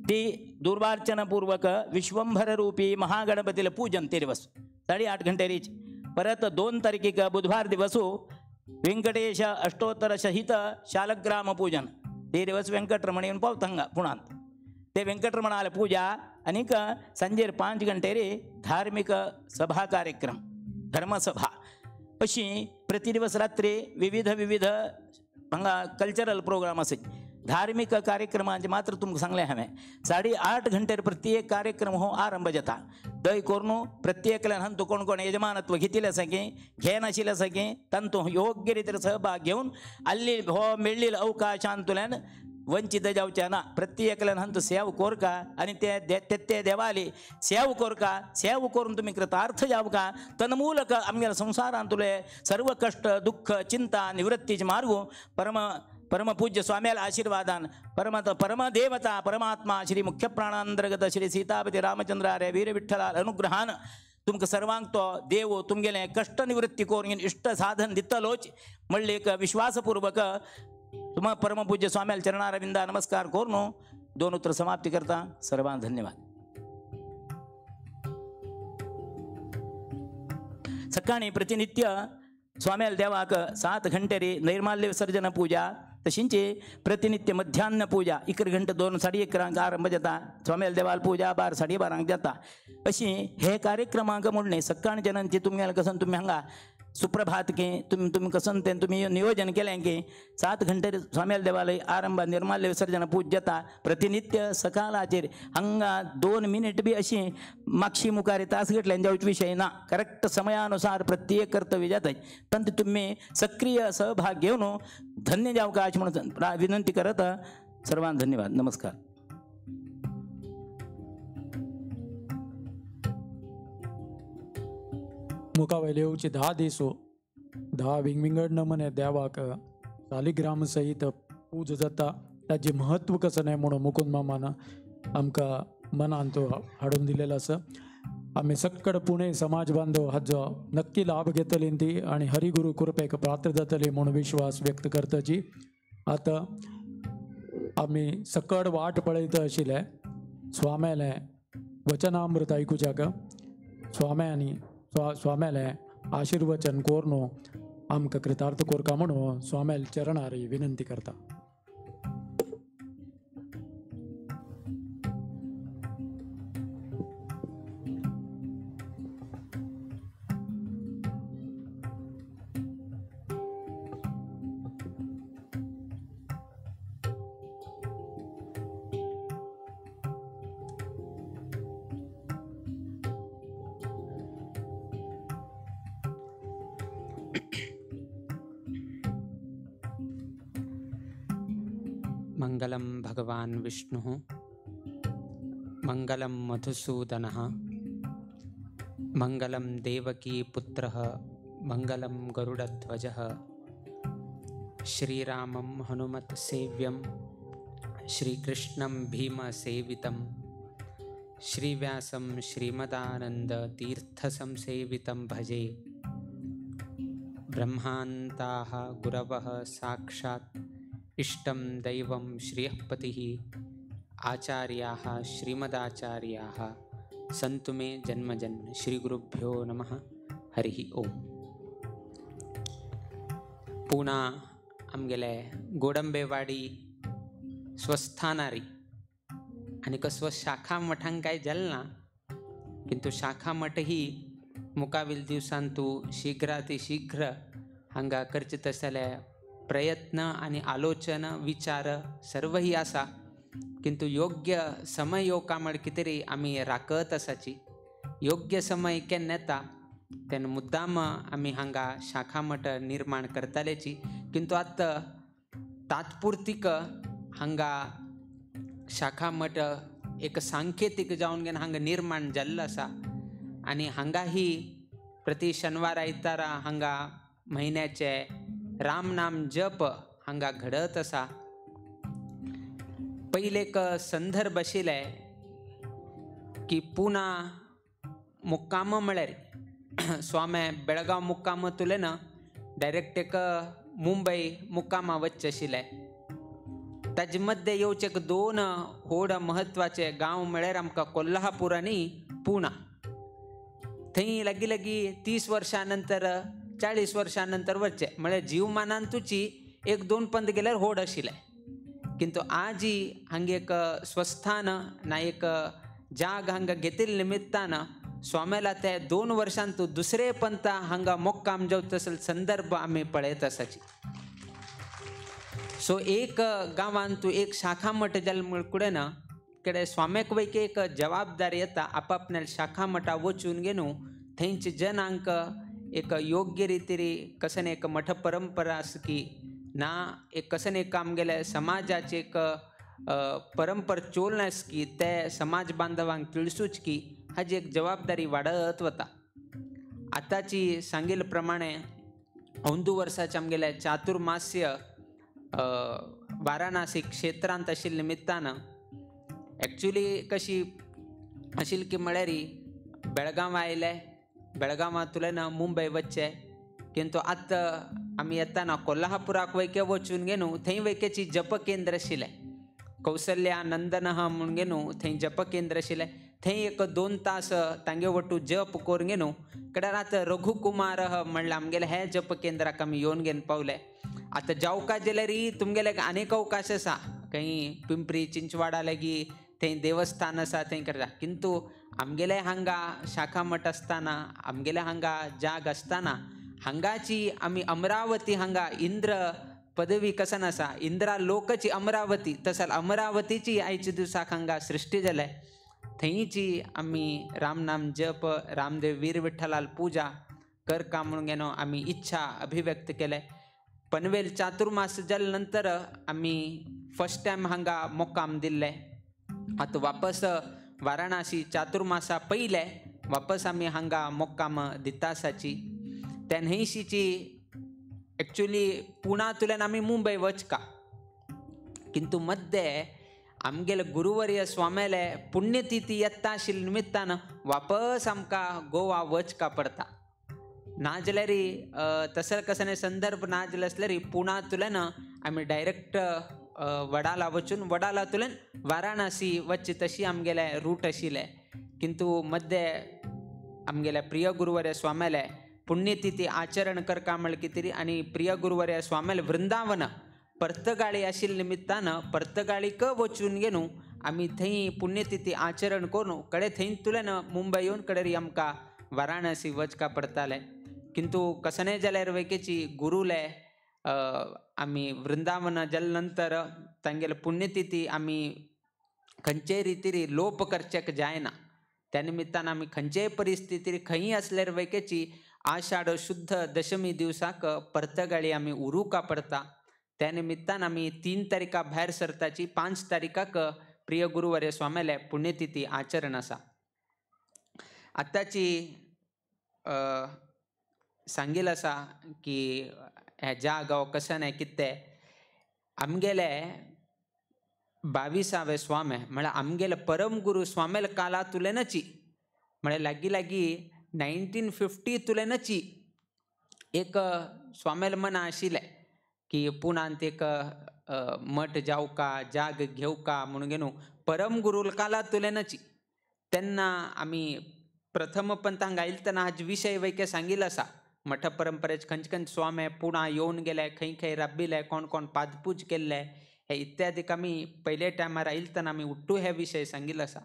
ती दुर्वार्चनपूर्वक विश्वंभर रूपी महागणपतील पूजन ते दिवस 8:30 घंटेरीच परत 2 तारखेक बुधवार दिवस व्यंकटेश अष्टोत्तर सहित शालग्राम पूजन ते दिवस व्यंकटरमण येवन पावता हांगा पुणांत ते व्यंकटरमणाले पूजा आनीक सांजेर 5 घंटेर धार्मिक सभा कार्यक्रम धर्मसभा अशी प्रति दिवस रात्री विविध विविध हांगा कल्चरल प्रोग्राम आसत धार्मिक कार्यक्रमांचे मात्र तुमकां सांगलें हांवें 8:30 घंटेर प्रत्येक कार्यक्रम हो आरंभ जाता. दय करून प्रत्येकल्यान हांतू कोण कोण यजमानत्व घेतिल्लें आसा की घेनाशिल्लें आसा की तांतू योग्य रितीन सहभाग घेवन आल्ली हो मेळ्ळिल्लो अवकाशांतल्यान वंचित जावचें ना. प्रत्येकल्यान हांतू सेव कोरका आनी ते ते देवाली सेव कोरका, सेव करून तुमी कृतार्थ जावका. तन्मूलक आमगेल्या संवसारांतले सर्व कश्ट दुःख चिंता निवृत्तीचे मार्ग परम परमपूज्य स्वाम्याला आशीर्वादान परमदेवता परमात्मा श्री मुख्य प्राणांतर्गत श्री सीतापती रामचंद्र आर्य वीर विठ्ठलाल अनुग्रहान तुमकां सर्वांक तो देव तुमगेलें कश्ट निवृत्ती करून इश्ट साधन दितलोच म्हणले एक विश्वासपूर्वक तुम्हा परमपूज्य स्वाम्याला चरणारविंदा नमस्कार करून दोन उत्तर समाप्ती करता. सर्वांना धन्यवाद. सकाळी प्रतिनित्य स्वाम्याला देवाक 7 घंटेरी नैर्माल्य विसर्जन पूजा, तशींच प्रतिनित्य मध्यान्ह पूजा 11 घंटे 2 11:30 आरंभ जाता. स्वाम्याला देवाल पूजा 12 12:30 जाता. अशी हे कार्यक्रमांक म्हणणे सकाळच्या नंतर तुमगेलें कसन तुमी हांगा सुप्रभात की तुमी तुमी कसन तें तुमी नियोजन केलें की 7 घंटे स्वाम्याला देवालय आरंभ निर्माल्य विसर्जन पूज जाता. प्रतिनित्य सकाळाचेर हांगा 2 मिनिट बी अशी मागशी मुखार तास घेतल्यान जावचे विशय ना. करेक्ट समयानुसार प्रत्येक कर्तव्य जाता. पण तुमी सक्रिय सहभाग घेवन धन्य जावका अशें म्हणून विनंती करत सर्वांक धन्यवाद. नमस्कार. मुखावयले येवचे 10 दीस 10 विंगविंगड नमने देवाक सालिग्राम सहित पूज जाता. ताजें म्हत्व कसं न्हय म्हणून मुकुंद मामान आमकां मनांत हाडून दिलेलो आसा. आमी सक्कड पुणे समाज बांधव हाजो नक्की लाभ घेतली ती आनी हरिगुरू कृपेक पात्र जातली म्हणून विश्वास व्यक्त करताची. आतां आमी सकड वाट पळयता आशिल्ले स्वाम्यालें वचनामृत आयकुच्याक. स्वाम्यांनी स्वाम्यालें आशीर्वचन कोरनो आमकां कृतार्थ कोरका म्हणून स्वाम्याल चरणारी विनंती करता. मंगलम भगवान विष्णुः, मंगलम मधुसूदनः, मंगलम देवकी पुत्रः, मंगलम गरुडध्वजः। श्रीरामं हनुमत् सेव्यं, श्रीकृष्णं भीमसेवितं, श्रीव्यासं श्रीमदानंद तीर्थसंसेवितं भजे। ब्रह्मान्ताः गुरवः साक्षात् इष्टं दैवं श्रियःपतिः, आचार्याः श्रीमदाचार्याः सन्तु मे जन्म जन्म। श्रीगुरुभ्यो नमः। हरिः ओम। पुणा आमगेले गोडंबेवाडी स्वस्थानारी आनी कसो शाखा मठांक काय जालें ना, किंतु शाखा मठ ही मुखावेल दिवसांतू शीघ्रातिशीघ्र हांगा करचे तसले प्रयत्न आनी आलोचन विचार सर्वही आसा, किंतु योग्य समय येवका म्हण कितें तरी आमी राखत आसाची। योग्य समय केन्ना येता तेन्ना मुद्दाम आमी हांगा शाखा मठ निर्माण करतालेची, किंतु आतां तात्पुर्तीक हांगा शाखा मठ एक सांकेतीक जावन घेवन हांगा निर्माण जाल्लो आसा आनी हांगा ही प्रति शनिवार आयतारा हांगा म्हयन्याचे राम नाम जप हांगा घडत आसा। पयले एक संदर्भ आशिल्ले की पुना मुक्काम म्हळ्यार स्वामी बेळगांव मुक्काम तुले ना डायरेक्ट एक मुंबय मुक्कामा वचचें आशिल्लें। ताजे मदें येवचे एक दोन व्हड म्हत्वाचे गांव म्हळ्यार आमकां कोल्हापूर आनी पुणा। थंय लागीं लागीं 30 वर्सां नंतर 40 वर्सां नंतर वचचें म्हळ्यार जीवमानान तुची एक दोन पंद गेल्यार व्हड आशिल्लें, किंतु आजी हांगे एक स्वस्थान ना एक जाग हांगा घेतिल्ले निमित्तान स्वाम्याला ते 2 वर्सांतू दुसरे पंता हांगा मोक्काम जावचो तसो संदर्भ आमी पळयत आसाची। सो एक गांवांत तूं एक शाखा मठ जाल कडेन कडे स्वाम्याक वैके एक जबाबदारी येता आपापल्या शाखा मठा वचून घेवन थंयचे जनांक एक योग्य रितीरी कसन एक मठ परंपरा आसा की ना एक कसन एक आमगेले समाजाचे एक परंपरा चोलन आसा की ते समाज बांधवांक तिळसूच की हाजी एक जबाबदारी वाडत वता. आतांची सांगिल्ले प्रमाणे अंदू वर्साचे आमगेले चातुर्मास्य वाराणसी क्षेत्रांत आशिल्ले निमित्तान एक्चुली कशी आशिल्ली की म्हळ्यार बेळगांव आयले, बेळगांवांतल्यान मुंबय वचचें, किंतु आतां आमी येताना कोल्हापुराक वैके वचून घेवन थंय वैकेची जप केंद्र आशिल्लें, कौसल्या नंदन म्हणून घेवन थंय जप केंद्र आशिल्लें. थंय एक 2 तास तांगे वटू जप करून घेवन कडेन आतां रघुकुमार म्हणल्यार आमगेले हे जप केंद्राक आमी येवन घेवन पावले. आतां जावका जाल्यार तुमगेले आनीक अवकाश आसा, खंय पिंपरी चिंचवाडा लागीं थंय देवस्थान आसा थंय करता, किंतु आमगेले हांगा शाखा मठ आसतना आमगेले हांगा जाग आसतना हांगाची आमी अमरावती हांगा इंद्र पदवी कसन आसा, इंद्रा लोकची अमरावती, तसंच अमरावतीची आयच्या दिवसाक हांगा सृश्टी जाल्या. थंयची आमी रामनाम जप रामदेव वीर विठ्ठलाल पूजा करका म्हणून घेवन आमी इच्छा अभिव्यक्त केले. पनवेल चातुर्मास जाले नंतर आमी फर्स्ट टायम हांगा मोक्काम दिल्ले. आतां वापस वाराणसी चातुर्मासा पयले वापस आमी हांगा मोक्काम दिता आसाची. त्या न्हंयशीची एक्चुली पुणांतल्यान आमी मुंबय वचका, किंतु मद्दे आमगेले गुरुवर्य स्वाम्याले पुण्यतिथी येता आशिल्ले निमित्तान वापस आमकां गोवा वचका पडता. नाजाल्यार तसो कसले संदर्भ ना जाले आसल्यार पुणांतल्यान आमी डायरेक्ट वडाला वचून वडालांतल्यान वाराणसी वचचे तशी आमगेले रूट आशिल्ले. किंतु मद्दे आमगेले प्रिय गुरुवर्य स्वाम्याले पुण्यतिथी आचरण करका म्हळ्यार कितें आनी प्रिय गुरुवर्य स्वाम्याले वृंदावन पर्तगाळी आशिल्ले निमित्तान पर्तगाळीक वचून घेवन आमी थंय पुण्यतिथी आचरण करून कडे थंयतल्यान मुंबय येवन कडेन आमकां वाराणसी वचका पडताले. किंतु कसने जाल्यार वैकेची गुरुले आमी वृंदावन जाले नंतर तांगेले पुण्यतिथी आमी खंयचेय रितीरी लोप करचेक जायना. त्या निमित्तान आमी खंयचेय परिस्थितीर खंयी आसल्यार वैकेची आषाढ शुद्ध दशमी दिवसाक पर्तगाळी आमी उरुका पडता. त्या निमित्तान आमी 3 तारीखा भायर सरताची, 5 तारीखाक प्रिय गुरुवर्य स्वाम्याले पुण्यतिथी आचरण आसा. आतांची सांगील आसा की हे जागो कशें न्हय कितें आमगेले 22वे स्वामे म्हळ्यार आमगेले परम गुरू स्वामेल कालांतुल्यानची म्हळ्यार लागीं लागीं 1950 तुल्यानची एक स्वामेल मना आशिल्लें की पुणांत एक मठ जावका जाग घेवका म्हणून घेवन परम गुरू कालांतुल्यानची. तेन्ना आमी प्रथम पंत हांगा आयतना हाज विशय वैके सांगिल्लो आसा. मठ परंपरेचे खंयचे खंयचे स्वामे पुणा येवन गेले, खंय खंय राबिल्ले, कोण कोण पादपूज केल्ले हे इत्यादी आमी पयले टायमार आयतना आमी उट्टू हे विशय सांगिल्लो आसा.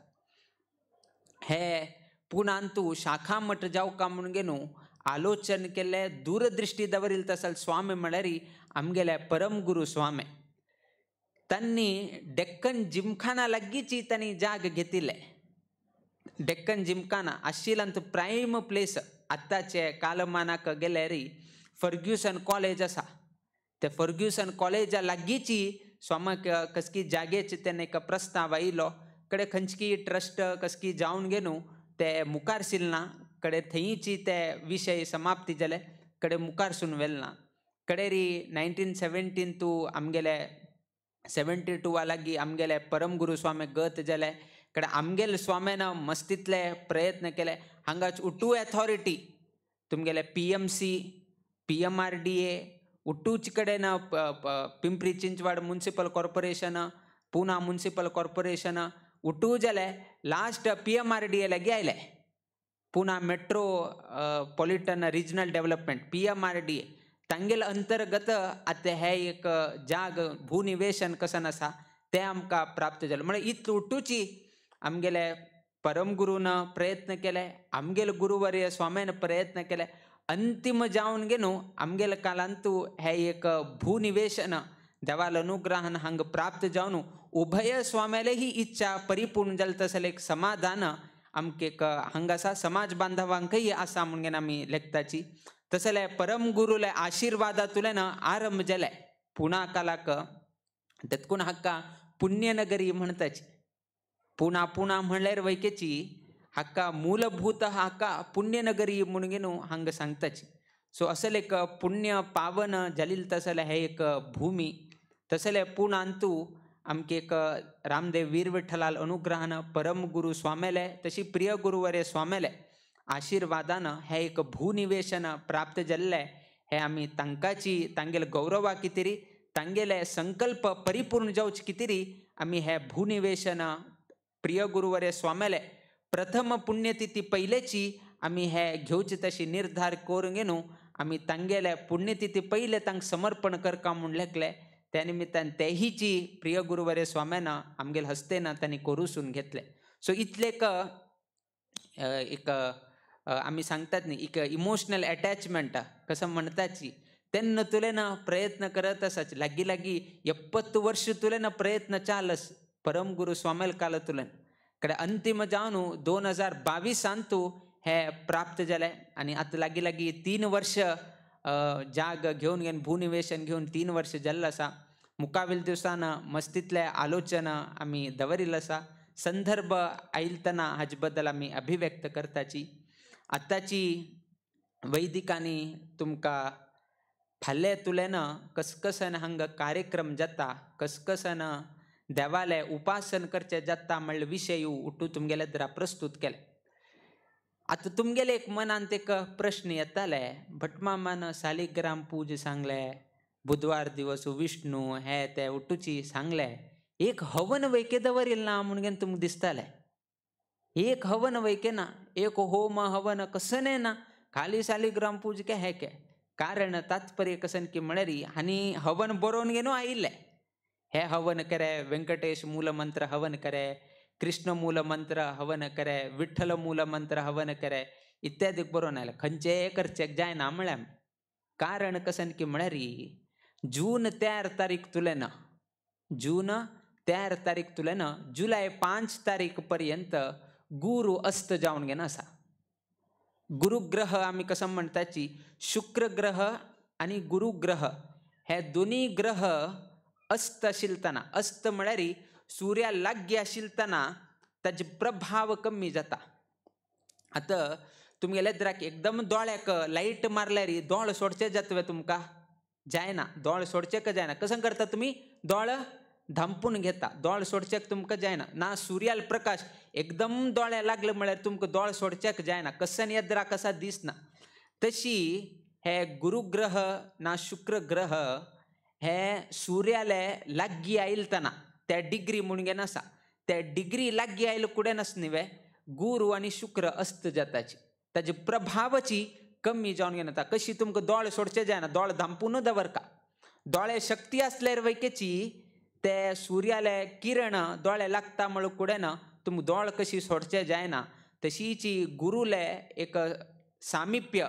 हे पुणांतू शाखा मठ जावका म्हणून घेवन आलोचन केल्ले दूरदृश्टी दवरिल्ले तसल स्वामी म्हळ्यार आमगेले परम गुरू स्वामी. तांणी डेक्कन जिमखाना लागींची तांणी जाग घेतिल्ले. डेक्कन जिमखाना आशिल्ल्यान प्रायम प्लेस आतांचे कालमानाक गेल्यार फर्ग्युसन कॉलेज आसा, ते फर्ग्युसन कॉलेजा लागींची स्वामाक कसकी जागेचे तेन्ना एक प्रस्ताव आयलो कडे खंयची ट्रस्ट कसकी जावन घेवन ते मुखार सिलना कडे थंयची ते विशय समाप्ती जाले कडे मुखार सून वेल ना. कडेरी 1917 तूं आमगेले 72 लागीं आमगेले परम गुरू स्वामी गत जाले. कडे आमगेले स्वाम्यान मस्तीतले प्रयत्न केले. हांगाच उटू एथॉरिटी तुमगेले PMC PMRDA उटूच कडेन Pimpri Chinchwad municipal corporation Pune municipal corporation उटू जाले लास्ट PMRDA लागीं आयले. Pune metropolitan regional development PMRDA तांगेले अंतर्गत आतां हे एक जाग भूनिवेशन कसन आसा तें आमकां प्राप्त जालें. म्हळ्यार इतले उटूची आमगेले परमगुरून प्रयत्न केले, आमगेले गुरुवर्य स्वाम्यान प्रयत्न केले. अंतिम जावन घेवन आमगेले कालांतू हे एक भूनिवेशन देवाल अनुग्रहान हांगा प्राप्त जावन उभय स्वाम्याले ही इच्छा परिपूर्ण जाल तसले एक समाधान आमके एक हांगा आसा समाज बांधवांकय आसा म्हणून आमी लेखताची. तसले परम गुरुले आशीर्वादातुल्यान आरंभ जाले पुणा कालाक तेतकून हाका पुण्यनगरी म्हणताची. पुणा पुणा म्हणल्यार वैकेची हाका मूलभूत हाका पुण्यनगरी म्हणून हांगा सांगताची. सो असले एक पुण्य पावन जालील तसले हे एक भूमी. तसले पुणांतू आमके एक रामदेव वीर विठ्ठलाल अनुग्रहान परम गुरु स्वामेले तशी प्रिय गुरुवरे स्वामेले आशीर्वादान हे एक भूनिवेशन प्राप्त जाल्ले हे आमी तांकाची तांगेले गौरवा कितेरी तांगेले संकल्प परिपूर्ण जावचे कितेरी आमी हे भूनिवेशन प्रिय गुरुवरे स्वामेले प्रथम पुण्यतिथी पयलेची आमी हे घेवचे तशी निर्धार करून घेवन आमी तांगेले पुण्यतिथी पयले तांकां समर्पण करका म्हूण लेखले. त्या निमित्तान तेहीची प्रिय गुरुवरे स्वाम्यान आमगेले हस्तेन तांणी करूसून घेतले. सो इतले एक आमी सांगतात न्ही एक इमोशनल एटॅचमेंट कसं म्हणताची तेन्ना तुलेन प्रयत्न करत आसाची लागीं लागीं 70 वर्ष तुलेन प्रयत्न चालस परम गुरु स्वामेल काल तुलेन कडे अंतिम जावन 2022 तूं हे प्राप्त जाले आनी आतां लागीं लागीं 3 वर्ष जाग घेवन घेवन भूनिवेशन घेवन 3 वर्ष जाल्लें आसा. मुखावेल दिवसान मस्तीतले आलोचना आमी दवरिल्लें आसा. संदर्भ आयलतना हाजे बद्दल आमी अभिव्यक्त करताची. आतांची वैदिकांनी तुमकां फाल्यां तुलेन कसकसन हांगा कार्यक्रम जाता कसकसन देवाले उपासन करचें जाता म्हणले विशय उठू तुमगेले दरा प्रस्तुत केले. आतां तुमगेले एक मनांत एक प्रश्न येताले भटमामान सालिग्राम पूज सांगले बुधवार दिवस विष्णू हे ते उठूची सांगले एक हवन वैके दवरिल ना म्हणून तुमकां दिसताले एक हवन वैके ना एक होम हवन कसने ना खाली सालिग्राम पूज के हे के कारण तात्पर्य कसन की म्हळ्यार आनी हवन बरोवन घेवन आयिल्ले हे हवन करे वेंकटेश मूलमंत्र हवन करे कृष्ण मूलमंत्र हवन करे विठ्ठल मूलमंत्र हवन करे इत्यादी बरोवन आयले खंयचेय करचेक जायना म्हळ्यार कारण कसन की म्हळ्यार जून 3 तारीख तुलेन जून 3 तारीख तुलेन जुलय 5 तारीख पर्यंत गुरु अस्त जावन घेवन आसा. गुरुग्रह आमी कसं म्हणटाची शुक्र ग्रह आनी गुरुग्रह हे दोनी ग्रह अस्त आशिल्लतना अस्त म्हळ्यार सूर्या लागीं आशिल्लतना ताजे प्रभाव कमी जाता. आतां तुमगेले द्राक एकदम दोळ्याक लायट मारल्यार दोळ सोडचे जातवे तुमकां जायना दोळ सोडचेक जायना कसं करता तुमी दोळ धांपून घेता दोळ सोडचेक तुमकां जायना ना सूर्याल प्रकाश एकदम दोळ्या लागले म्हळ्यार तुमकां दोळ सोडचेक जायना कसन येद्रा कसा दिसना. तशी हे गुरुग्रह ना शुक्रग्रह हे सूर्याले लागीं आयलतना त्या डिग्री म्हणून घेवन आसा त्या डिग्री लागीं आयले कुडेन आस न्ही वे गुरु आनी शुक्र अस्त जाताची ताजे प्रभावाची कमी जावन घेवन येता. कशी तुमकां दोळे सोडचे जायना दोळे धांपून दवरका दोळे शक्ती आसल्यार वैकेची ते सूर्याले किरण दोळे लागता म्हळ्यार कुडेन तुमकां दोळ कशी सोडचे जायना. तशीची गुरुले एक सामिप्य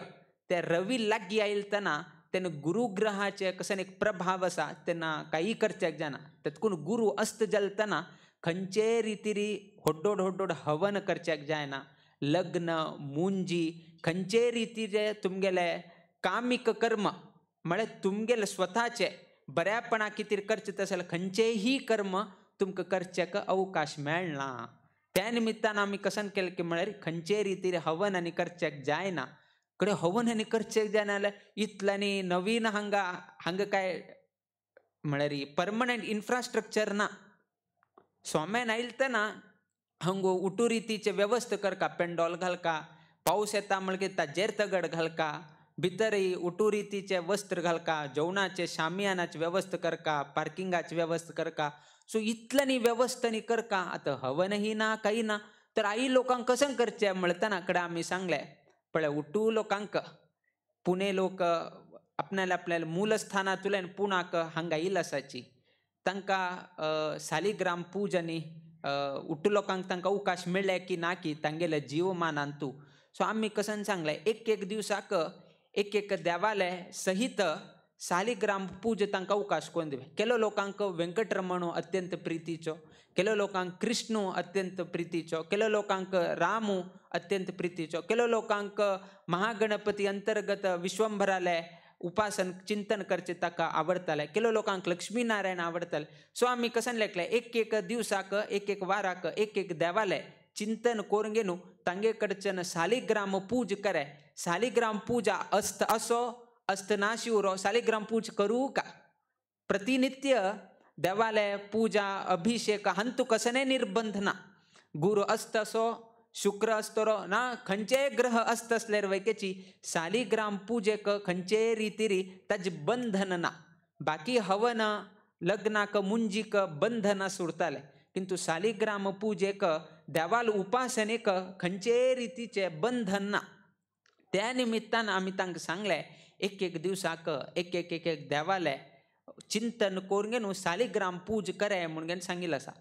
ते रवी लागीं आयलतना तेन्ना गुरुग्रहाचे कसन एक प्रभाव आसा तेन्ना काही करच्याक जायना. तेतकून गुरु अस्त जालतना खंयचे रितीरी होड्डोड होड्डोड हवन करच्याक जायना लग्न मुंजी खंयचे रितीचे तुमगेले कामीक कर्म म्हळ्यार तुमगेले स्वताचे बऱ्यापणा कितें करचें तशें जाल्यार खंयचेही कर्म तुमकां करच्याक अवकाश मेळना. त्या निमित्तान आमी कसन केलें की म्हळ्यार खंयचे रितीर हवन आनी करच्याक जायना कडे हवन आनी करचेक जायना जाल्यार इतल्यांनी नवीन हांगा हांगा काय म्हळ्यार परमनंट इन्फ्रास्ट्रक्चर ना. स्वाम्यान आयलतना हांगो उटू रितीचे वेवस्था करका पेंडॉल घालका पावस येता म्हणगे ताजेर तगड घालका भितरय उटू रितीचे वस्त्र घालका जेवणाचे शामियानाची वेवस्था करका पार्किंगाची वेवस्था करका. सो इतल्यांनी वेवस्था न्ही करका आतां हवनही ना काही ना तर आई लोकांक कसं करचें म्हणतना कडेन आमी सांगलें पळय उटू लोकांक पुणे लोक आपणाल्या आपल्या मूलस्थानांतल्यान पुणाक हांगा येयल आसाची तांकां सालिग्राम पूज आनी उटू लोकांक तांकां अवकाश मेळ्ळे की ना की तांगेले जीवमानान तूं. सो आमी कसन सांगलें एक एक दिवसाक एक एक देवाले सहित सालिग्राम पूज तांकां अवकाश कोण दिवे. केलो लोकांक वेंकटरमण अत्यंत प्रितीचो, केलो लोकांक कृष्णू अत्यंत प्रितीचो, केलो लोकांक रामू अत्यंत प्रितीचो, केलो लोकांक महागणपती अंतर्गत विश्वंभराले उपासन चिंतन करचे ताका आवडताले, केलो लोकांक लक्ष्मीनारायण आवडताले. सो आमी कसन लेखले एक एक दिवसाक एक एक वाराक एक एक देवाले चिंतन करून घेवन तांगे कडच्यान सालिग्राम पूज करे. सालिग्राम पूजा अस्त असो अस्त नाशी उरो सालिग्राम पूज करू का प्रतिनित्य देवाले पूजा अभिषेक हांतू कसने निर्बंध ना. गुरु अस्त असो शुक्र असतरो ना खंयचेय ग्रह अस्त असल्यार वैकेची सालिग्राम पूजेक खंयचेय रितीरी ताजे बंधन ना. बाकी हवन लग्नाक मुंजीक बंधना सुरताले किंतु सालिग्राम पूजेक देवाल उपासनेक खंयचेय रितीचे बंधन ना. त्या निमित्तान आमी तांकां सांगलें एक एक दिवसाक एक एक एक एक देवाले चिंतन करून घेवन सालिग्राम पूज करे म्हणून सांगिल्लें आसा.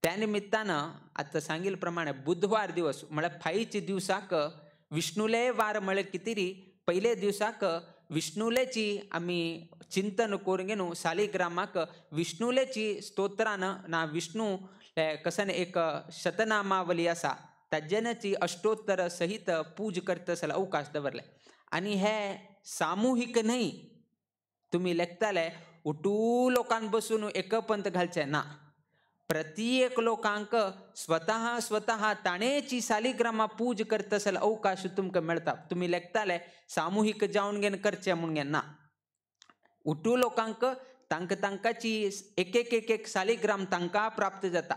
त्या निमित्तान आतां सांगिल्ले प्रमाणे बुधवार दिवस म्हळ्यार फायचे दिवसाक विष्णुले वार म्हळ्यार कितें पयले दिवसाक विष्णुलेची आमी चिंतन करून घेवन सालिग्रामाक विष्णुलेची स्तोत्रान ना विष्णू कसन एक शतनामावली आसा ताजेनची अष्टोत्तर सहित पूज करता जाल्यार अवकाश दवरले. आनी हे सामुहीक न्हय तुमी लेखताले उटू लोकांक बसून एकपंत घालचे ना. प्रत्येक लोकांक स्वतः स्वतः ताणेची सालिग्रामा पूज करता जाल्यार अवकाश तुमकां मेळटा. तुमी लेखताले सामुहीक जावन घेवन करचें म्हणून ना. उटू लोकांक तांकां तांकांची एक एक एक एक सालिग्राम तांकां प्राप्त जाता.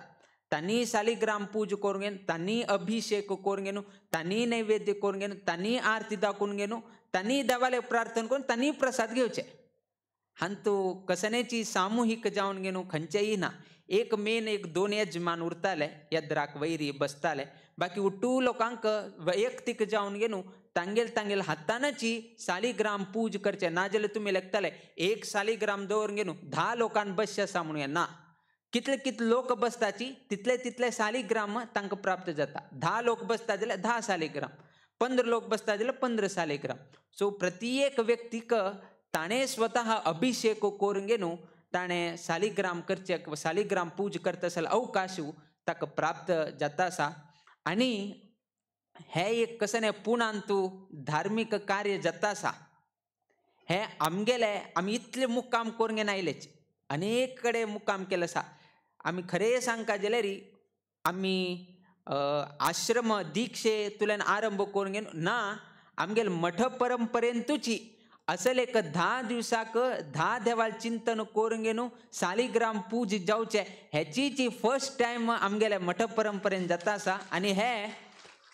तांणी सालिग्राम पूज करून घेवन तांणी अभिषेक करून घेवन तांणी नैवेद्य करून घेवन तांणी आरती दाखोवन घेवन तांणी देवाले प्रार्थना करून तांणी प्रसाद घेवचे. हांतू कसनेची सामुहीक जावन घेवन खंयचेय ना. एक मेन एक दोन यजमान उरताले यद्राक वैरी बसताले बाकी उट्टू लोकांक वैयक्तीक जावन घेवन तांगेल तांगेल हातानची सालिग्राम पूज करचे. नाजाल्यार तुमी लेखताले एक सालिग्राम दवरून घेवन 10 लोकांक बसचे आसा म्हणून ना. कितले कितले लोक बसताची तितले तितले सालिग्राम तांकां प्राप्त जाता. 10 लोक बसता जाल्यार 10 सालिग्राम, 15 लोक बसता जाल्यार 15 सालिग्राम. सो प्रत्येक व्यक्तीक ताणें स्वतः अभिषेक करून घेवन ताणें सालिग्राम करचे सालिग्राम पूज करता जाल्यार अवकाश ताका प्राप्त जाता आसा. आनी हें एक कशें न्ही पुणांतू धार्मीक कार्य जाता आसा. हें आमगेलें आमी इतलें मुक्काम करून घेवन आयलेच अनेक कडेन मुक्काम केलो आसा. आमी खरें सांगता जाल्यार आमी आश्रम दीक्षेंतल्यान आरंभ करून घेवन ना आमगेले मठ परंपरेंतूची असल एक 10 दिवसाक 10 देवाल चिंतन करून घेवन सालिग्राम पूज जावचे हेची जी फर्स्ट टायम आमगेले मठ परंपरेन जाता आसा. आनी हे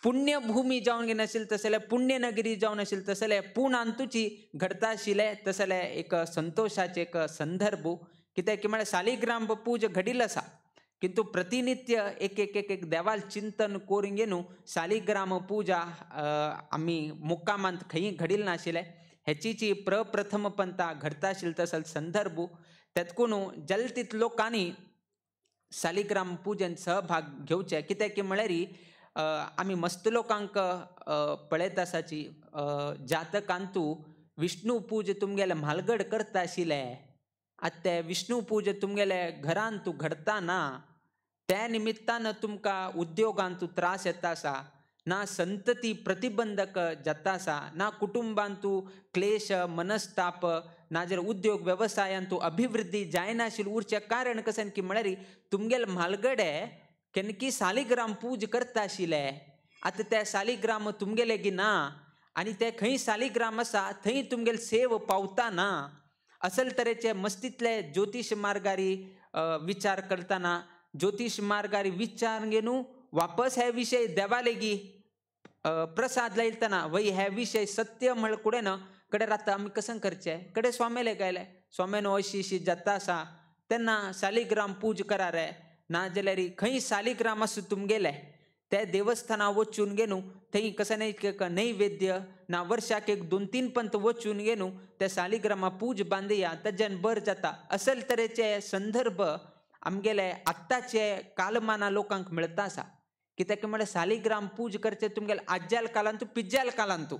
पुण्यभूमी जावन घेवन आशिल्लें तसलें पुण्यनगरी जावन आशिल्लें तसलें पुणांतूची घडता आशिल्लें तसलें एक संतोशाचें एक संदर्भ कित्याक की म्हळ्यार सालिग्राम पूज घडिल्लो आसा किंतु प्रतिनित्य एक एक एक एक देवाल चिंतन करून घेवन सालिग्राम पूजा आमी मुक्कामांत खंय घडिल्लें नाशिल्लें. हेची प्रप्रथम पंता घडता आशिल्लें तसलो संदर्भ तेतकून जलतीत लोकांनी सालिग्राम पुजेन सहभाग घेवचे. कित्याक की म्हळ्यार आमी मस्त लोकांक पळयत आसाची जातकांतू विष्णू पूज तुमगेले म्हालगड करता आशिल्ले आतां ते विष्णू पूज तुमगेले घरांत तूं घडता ना त्या निमित्तान तुमकां उद्योगांत त्रास येता आसा ना संतती प्रतिबंधक जाता आसा ना कुटुंबांतू क्लेश मनस्ताप ना जर उद्योग वेवसायांतू अभिवृद्धी जायनाशिल्ली उरचें कारण कशें की म्हळ्यार तुमगेले म्हालगडे केन्ना सालिग्राम पूज करता आशिल्ले आतां ते सालिग्राम तुमगेले गी ना आनी ते खंय सालिग्राम आसा थंय तुमगेले सेव पावता ना. असल तरेचे मस्तीतले ज्योतिश मार्गारी विचार करतना ज्योतिश मार्गारी विचार घेवन वापस हे विशय देवालेगी प्रसाद लायतना वय हे विशय सत्य म्हळ कुडें ना कडे रात आमी कशें करचें कडे स्वामेले गायले स्वामेन अशी अशी जाता आसा तेन्ना सालिग्राम पूज करा रे ना जाल्यार खंय सालिग्राम आसूं तुमगेले ते देवस्थाना वचून घेवन थंय कशें न्ही एक नैवेद्य ना वर्साक एक 2-3 पंत वचून घेवन ते सालिग्रामा पूज बांदया ताज्यान बरें जाता. असल तरेचे संदर्भ आमगेले आत्ताचे कालमाना लोकांक मेळता आसा. कित्याक म्हळ्यार सालिग्राम पूज करचे तुमगेले आज्याल कालांतू पिज्जाल कालांतू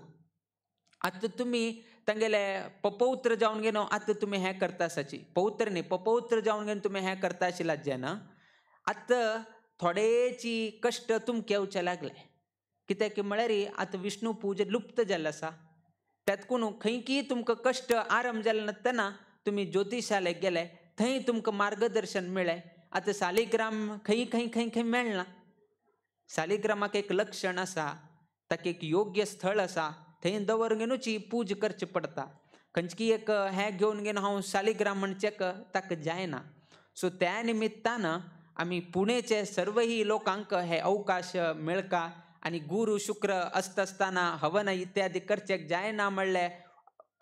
आतां तुमी तांगेले पपौत्र जावन घेवन आतां तुमी हें करता आसाची पौत्र न्ही पपौत्र जावन घेवन तुमी हें करता आशिल्ला जेन्ना आतां थोडेची कश्ट तुमकां येवचे लागले कित्याक म्हळ्यार आतां विष्णू पूजा लुप्त जाल्लो आसा त्यातकून खंयकी तुमकां कश्ट आरंभ जाले नासतना तुमी ज्योतिशालय गेले थंय तुमकां मार्गदर्शन मेळ्ळें. आतां सालिग्राम खंय खंय खंय खंय मेळना. सालिग्रामाक एक लक्षण आसा, ताका एक योग्य स्थळ आसा, थंय दवर घेवनूच पूज करची पडटा. खंयची एक हें घेवन घेवन हांव सालिग्राम म्हणचें ताका जायना. सो त्या निमित्तान आमी पुणेचे सर्वही लोकांक हे अवकाश मेळका आनी गुरू शुक्र आसता आसतना हवन इत्यादी करचें जायना म्हणलें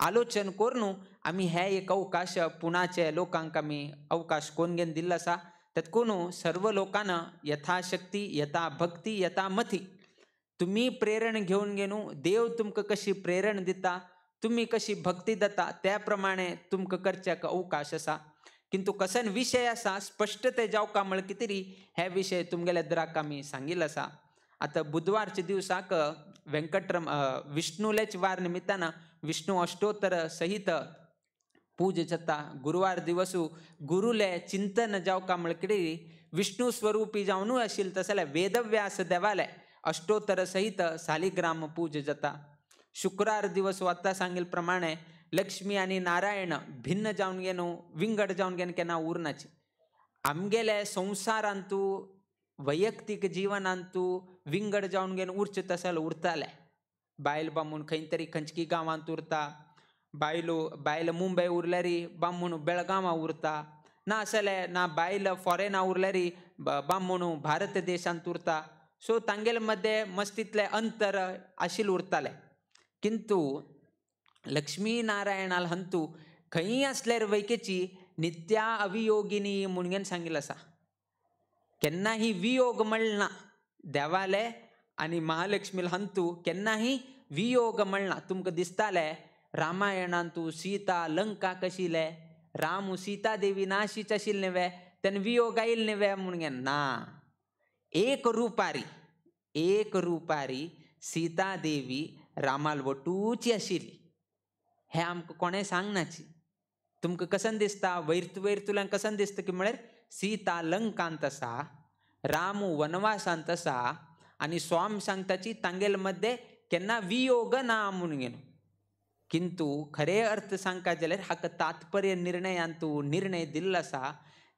आलोचन करून आमी हे एक अवकाश पुण्याचे लोकांक आमी अवकाश कोण घेवन दिल्लो आसा. तेतकून सर्व लोकांना यथाशक्ती यथा भक्ती यथा मती तुमी प्रेरण घेवन घेवन देव तुमकां कशी प्रेरण दिता तुमी कशी भक्ती दिता त्या प्रमाणे तुमकां करच्याक अवकाश आसा. किंतु कसन विशय आसा स्पश्टते जावका म्हळ कितें हे विशय तुमगेल्या द्राक आमी सांगिल्लो आसा. आतां बुधवारच्या दिवसाक वेंकटरम विष्णुलेच वार निमित्तान विष्णु अष्टोत्तर सहित पूज जाता. गुरुवार दिवसू गुरुले चिंतन जावका म्हळ कितें विष्णु स्वरूपी जावनूय आशिल्लें तशें जाल्यार वेदव्यास देवाले अष्टोत्तर सहित सालिग्राम पूज जाता. शुक्रार दिवस आतां सांगिल्ले प्रमाणे लक्ष्मी आनी नारायण भिन्न जावन घेवन विंगड जावन घेवन केन्ना उरनाची. आमगेले संवसारांतू वैयक्तीक जिवनांतू विंगड जावन घेवन उरचें तशें जाल्यार उरतालें. बायल बामूण खंय तरी खंयची गांवांत उरता, बायलो बायल मुंबय उरल्यार बामूण बेळगांवां उरता, ना आसलें ना बायल फॉरेना उरल्यार बामूण भारत देशांत उरता. सो तांगेले मदें मस्तींतलें अंतर आशिल्लें उरतालें. किंतु लक्ष्मी नारायणाल हंतू खंय आसल्यार वैकेची नित्या अवियोगिनी म्हणून सांगिल्लें आसा. केन्नाही वियोग म्हणना देवाले आनी महालक्ष्मील हंतू केन्नाही वियोग म्हणना. तुमकां दिसतालें रामायणांतू सीता लंका कशिले राम सीता देवी नाशीच आशिल्लें न्हय तेन्ना वियोग आयिल्ले न्हय म्हणून ना. एक रुपारी एक रुपारी सीता देवी रामाल वटूची आशिल्ली हें आमकां कोणें सांगनाची. तुमकां कसन दिसता वैर वैर तुल्यांक कसन दिसता की म्हळ्यार सीता लंकांत आसा राम वनवासांत आसा आनी स्वाम सांगताची तांगेल मदें केन्ना वियोग ना म्हणून घेवन. किंतु खरे अर्थ सांगता जाल्यार हाका तात्पर्य निर्णयांतू निर्णय दिल्लो आसा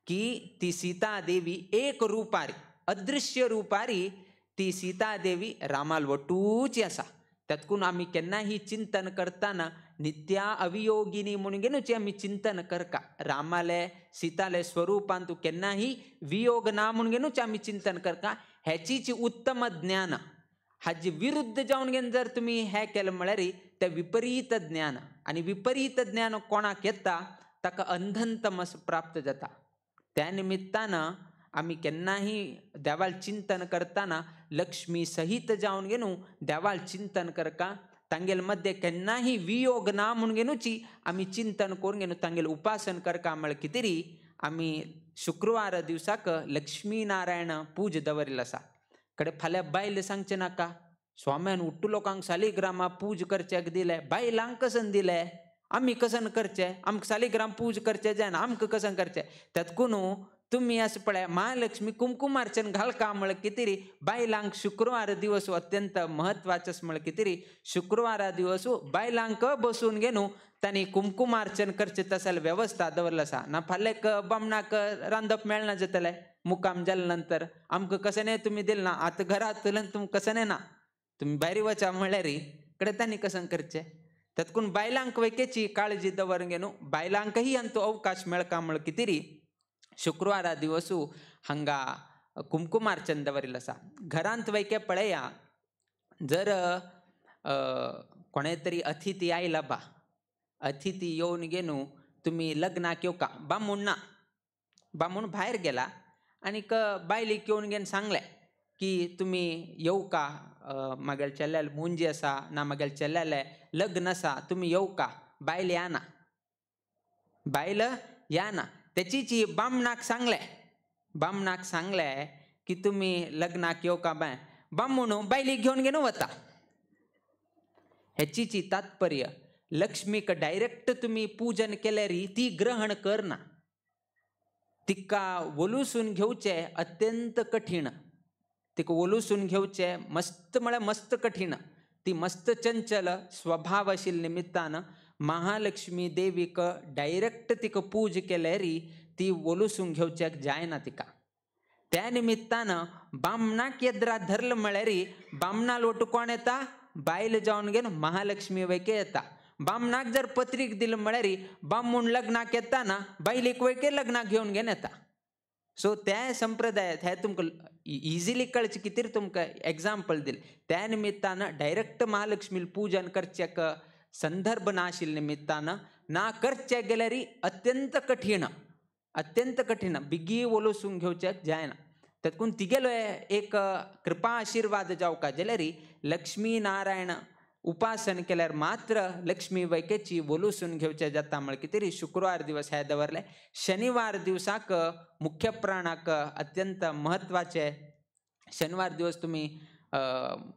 की ती सीता देवी एक रुपारी अदृश्य रुपारी ती सीता देवी रामाल वटूची आसा. त्यातकून आमी केन्नाही चिंतन करतना नित्या अवियोगिनी म्हणून घेवनूच आमी चिंतन करका. रामाले सीताले स्वरूपांतू केन्नाही वियोग ना म्हणून घेवनूच आमी चिंतन करका. हेचीच उत्तम ज्ञान हाजे विरुद्ध जावन घेवन जर तुमी हें केलें म्हळ्यार तें विपरीत ज्ञान आनी विपरीत ज्ञान कोणाक येता ताका अंधंतमस प्राप्त जाता. त्या निमित्तान आमी केन्नाही देवाल चिंतन करतना लक्ष्मी सहित जावन घेवन देवाल चिंतन करका. तांगेल मदें केन्नाही वियोग ना म्हणून घेवनूच आमी चिंतन करून घेवन तांगेल उपासन करका म्हळ्यार कितें री आमी शुक्रवार दिवसाक लक्ष्मी नारायण पूज दवरिल्लो आसा. कडे फाल्यां बायल सांगचें नाका स्वाम्यान उट्टू लोकांक सालिग्रामा पूज करच्याक दिलें बायलांक कसन दिलें आमी कसन करचें आमकां सालिग्राम पूज करचें जायना आमकां कसन करचें. तेतकून तुमी अशें पळय महालक्ष्मी कुमकुमार्चन घालका म्हळ्यार कितें री बायलांक शुक्रवार दिवस अत्यंत म्हत्वाचें म्हळ्यार कितें री शुक्रवारा दिवस बायलांक बसून घेवन तांणी कुमकुमार्चन करचें तशें जाल्यार वेवस्था दवरली आसा. ना फाल्यां बामणाक रांदप मेळना जातलें मुकाम जाले नंतर आमकां कशें न्ही तुमी दिलें ना आतां घरांतल्यान तुमकां कशें न्ही ना तुमी भायर वचा म्हळ्यार कडेन तांणी कशें करचें. तेतकून बायलांक वैकेची काळजी दवरून घेवन बायलांकही हांतू अवकाश मेळका म्हळ्यार कितें री शुक्रवारा दिवसू हांगा कुमकुमार्चन दवरिल्लो आसा. घरांत वैके पळया जर कोणे तरी अतिथी आयला बा अतिथी येवन घेवन तुमी लग्नाक येवका बामूण ना बामूण भायर गेला आनीक बायलेक येवन घेवन सांगलें की तुमी येवका म्हागेल्या चल्याले मुंजी आसा ना म्हागेल्या चल्यालें लग्न आसा तुमी येवका बायल या ना बायल या ना. तेचीची बामणाक सांगलें बामणाक सांगलें की तुमी लग्नाक येवका बाय बामूण बायलेक घेवन घेवन वता. हेचीची तात्पर्य लक्ष्मीक डायरेक्ट तुमी पूजन केल्यार ती ग्रहण करना, तिका वलुसून घेवचें अत्यंत कठीण, तिका वलुसून घेवचें मस्त म्हळ्यार मस्त कठीण। ती मस्त चंचल स्वभाव आशिल्ल्या निमित्तान महालक्ष्मी देवीक डायरेक्ट तिका पूज केल्यार ती वलुसून घेवच्याक जायना तिका। त्या निमित्तान बामणाक येद्रा धरलं म्हळ्यार बामणा लोटू कोण येता, बायल जावन घेवन महालक्ष्मी वैके येता। बामणाक जर पत्रीक दिलं म्हळ्यार बामूण लग्नाक येता ना, बायलेक वैके लग्नाक घेवन घेवन येता। सो त्या संप्रदायात हे तुमकां इझिली कळचें कितें तुमकां एग्जाम्पल दिलें। त्या निमित्तान डायरेक्ट महालक्ष्मी पूजन करच्याक संदर्भ ना आशिल्ल्या निमित्तान ना करचे गेल्यार अत्यंत कठीण, अत्यंत कठीण, बिगी वलसून घेवच्याक जायना। तातूंत तिगेलो एक कृपा आशिर्वाद जावका जाल्यार लक्ष्मी नारायण उपासन केल्यार मात्र लक्ष्मी वैकेची वलूसून घेवचे जाता। म्हळ्यार कितें शुक्रवार दिवस हे दवरले, शनिवार दिवसाक मुख्य प्राणाक अत्यंत म्हत्वाचे शनिवार दिवस तुमी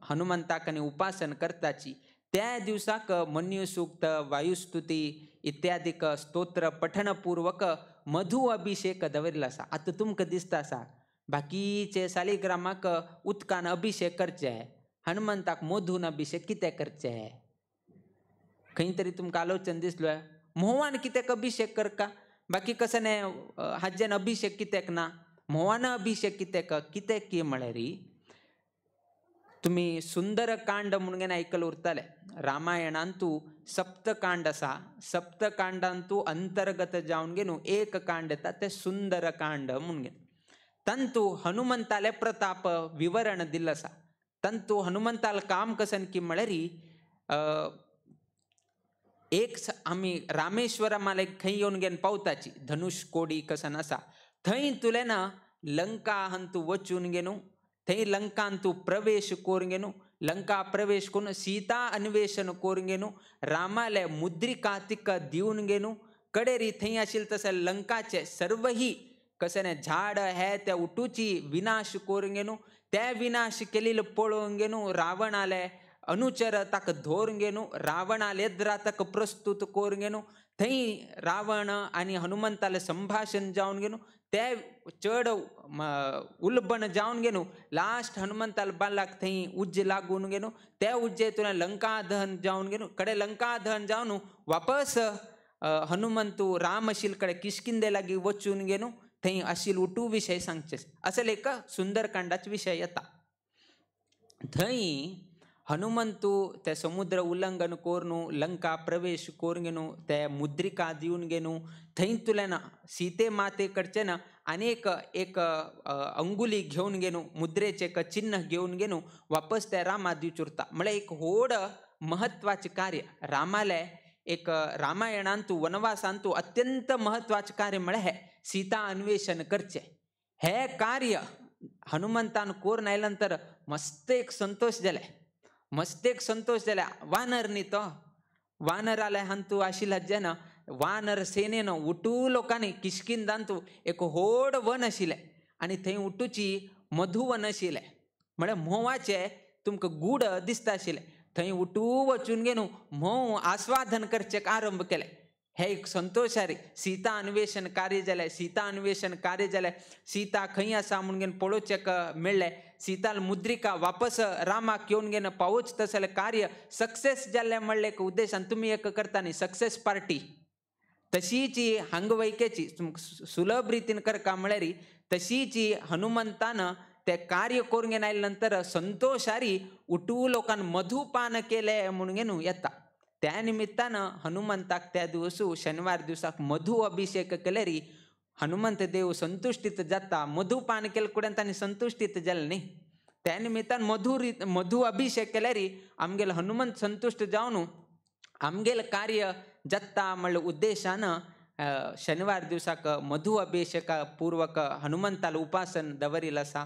हनुमंताक आनी उपासन करताची। त्या दिवसाक मन्युसूक्त वायुस्तुती इत्यादिक स्तोत्र पठणपूर्वक मधु अभिषेक दवरिल्लो आसा। आतां तुमकां दिसता आसा बाकीचे सालिग्रामाक उदकान अभिषेक करचे, हनुमंताक मधून अभिषेक कितें करचे? खंय तरी तुमकां आलोचन दिसलो म्होंवान कित्याक अभिषेक करका, बाकी कसं न्ही हाज्यान अभिषेक कित्याक ना, म्होंवान अभिषेक कित्याक कित्याक की म्हळ्यार तुमी सुंदरकांड म्हणून आयकल उरताले। रामायणांतू सप्तकांड आसा, सप्तकांडांतू अंतर्गत जावन घेवन एक कांड येता तें सुंदरकांड म्हणून घेवन तंतू हनुमंताले प्रताप विवरण दिल्लें आसा। तंतू हनुमंताल काम कसन की म्हळ्यार एक आमी रामेश्वरमाले खंय येवन घेवन पावताची धनुष कोडी कसन आसा थंय तुलें ना लंका हंतू वचून घेवन थंय लंकांतू प्रवेश करून घेवन लंका प्रवेश करून सीता अन्वेषण करून घेवन रामाले मुद्रिका तिका दिवन घेवन कडेरी थंय आशिल्लें तशें लंकाचे सर्वही कशें न्ही झाड हे त्या उटूची विनाश करून घेवन त्या विनाश केलेलो पळोवन घेवन रावणाले अनुचर ताका धरून घेवन रावणाले येद्रा ताका प्रस्तुत करून घेवन थंय रावण आनी हनुमंताले संभाशण जावन घेवन ते चड उलबण जावन घेवन लास्ट हनुमंताले बालाक थंय उज्ज लागून घेवन त्या उज्जेतून लंका दहन जावन घेवन कडे लंका दहन जावन वापस हनुमंतू राम आशिल्ले कडेन किष्किंदे लागीं वचून घेवन थंय आशिल्ले उटू विशय सांगचे असेल एक सुंदरकांडाचो विशय येता। थंय हनुमंतू ते समुद्र उल्लंघन करून लंका प्रवेश करून घेवन ते मुद्रिका दिवन घेवन थंय तुल्यान सीते माते कडचे ना आनी एक अंगुली घेवन घेवन मुद्रेचें एक चिन्ह घेवन घेवन वापस ते रामा दिवचे उरता। म्हळ्यार एक व्हड म्हत्वाचें कार्य रामाले एक रामायणांतू वनवासांतू अत्यंत म्हत्वाचें कार्य म्हळ्यार हें सीता अन्वेषण करचें। हें कार्य हनुमंतान करून आयल्या नंतर मस्त एक संतोश जाले, मस्त एक संतोष जाले। वानर न्ही तो वानर आले हांतू आशिल्ले जेन्ना वानर सेनेन उटू लोकांनी किष्किंदांतू एक व्हड वन आशिल्लें आनी थंय उटूची मधुवन आशिल्लें म्हळ्यार म्होंवाचें तुमकां गूड दिसता आशिल्लें। थंय उटू वचून घेवन म्होंव आस्वादन करचें आरंभ केलें। हे एक संतोशारी सीता अन्वेषण कार्य जालें, सीता अन्वेषण कार्य जालें, सीता खंय आसा म्हणून घेवन पळोवचें मेळ्ळें, सीताल मुद्रिका वापस रामाक येवन घेवन पावोच तसलें कार्य सक्सेस जाल्लें म्हणलें एक उद्देशान तुमी एक करता न्ही सक्सेस पार्टी तशीच हांगा वैकेची सुलभ रितीन करका म्हळ्यार तशीच हनुमंतान ते कार्य करून घेवन आयले नंतर संतोशारी उटू लोकान मधुपान केलें म्हणून घेवन येता। त्या निमित्तान हनुमंताक त्या दिवसू शनिवार दिवसाक मधु अभिषेक केल्यार हनुमंत देव संतुष्टीत जाता। मधुपान केले कडेन तांणी संतुष्टीत जालें न्ही, त्या निमित्तान मधु अभिषेक केल्यार आमगेलो हनुमंत संतुश्ट जावन आमगेलें कार्य जाता म्हणल्या उद्देशान शनिवार दिवसाक मधु अभिषेका पूर्वक हनुमंताल उपासन दवरिल्लें आसा।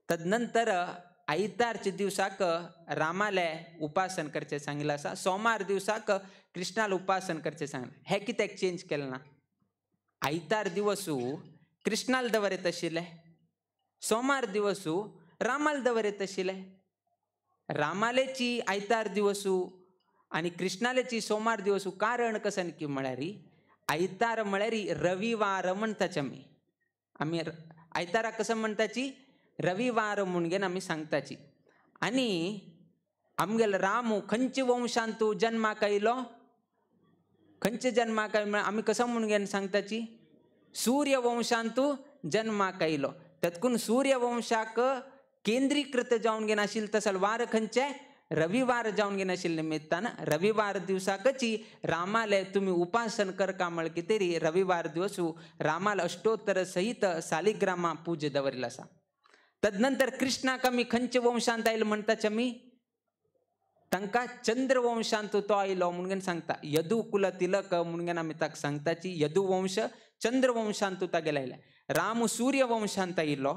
तदनंतर आयतारच्या दिवसाक रामाले उपासन करचें सांगिल्लें आसा, सोमार दिवसाक कृष्णाले उपासन करचें सांगलें। हें कित्याक चेंज केलें ना? आयतार दिवसू कृष्णाल दवरत आशिल्लें, सोमार दिवसू रामाल दवरत आशिल्लें। रामालेची आयतार दिवसू आनी कृष्णालेची सोमार दिवस कारण कसन की म्हळ्यार आयतार म्हळ्यार रविवार म्हणटाचे आमी आमी आयतारा कसं म्हणटाची रविवार म्हणून घेवन आमी सांगताची. आनी आमगेलो रामू खंयचे वंशांत तूं जन्माक आयलो खंयचे जन्माक आयलो आमी कसं म्हणून घेवन सांगताची सूर्यवंशांत तूं जन्माक आयलो. तत्कून सूर्यवंशाक केंद्रीकृत जावन घेवन आशिल्लें तसो वार खंयचे रविवार जावन घेवन आशिल्ले निमित्तान रविवार दिवसाकची रामाले तुमी उपासन करका म्हळ कितें रविवार दिवसू रामाल अष्टोत्तर सहित सालिग्रामा पूज दवरिल्लो आसा. तदनंतर कृष्णाक आमी खंयचे वंशांत आयलो म्हणटाचे आमी तांकां चंद्रवंशांत तो आयलो म्हणून सांगता. यदुकुल तिलक म्हणून आमी ताका सांगताची यदुवंश चंद्रवंशांत तागेले आयले. राम सूर्यवंशांत आयिल्लो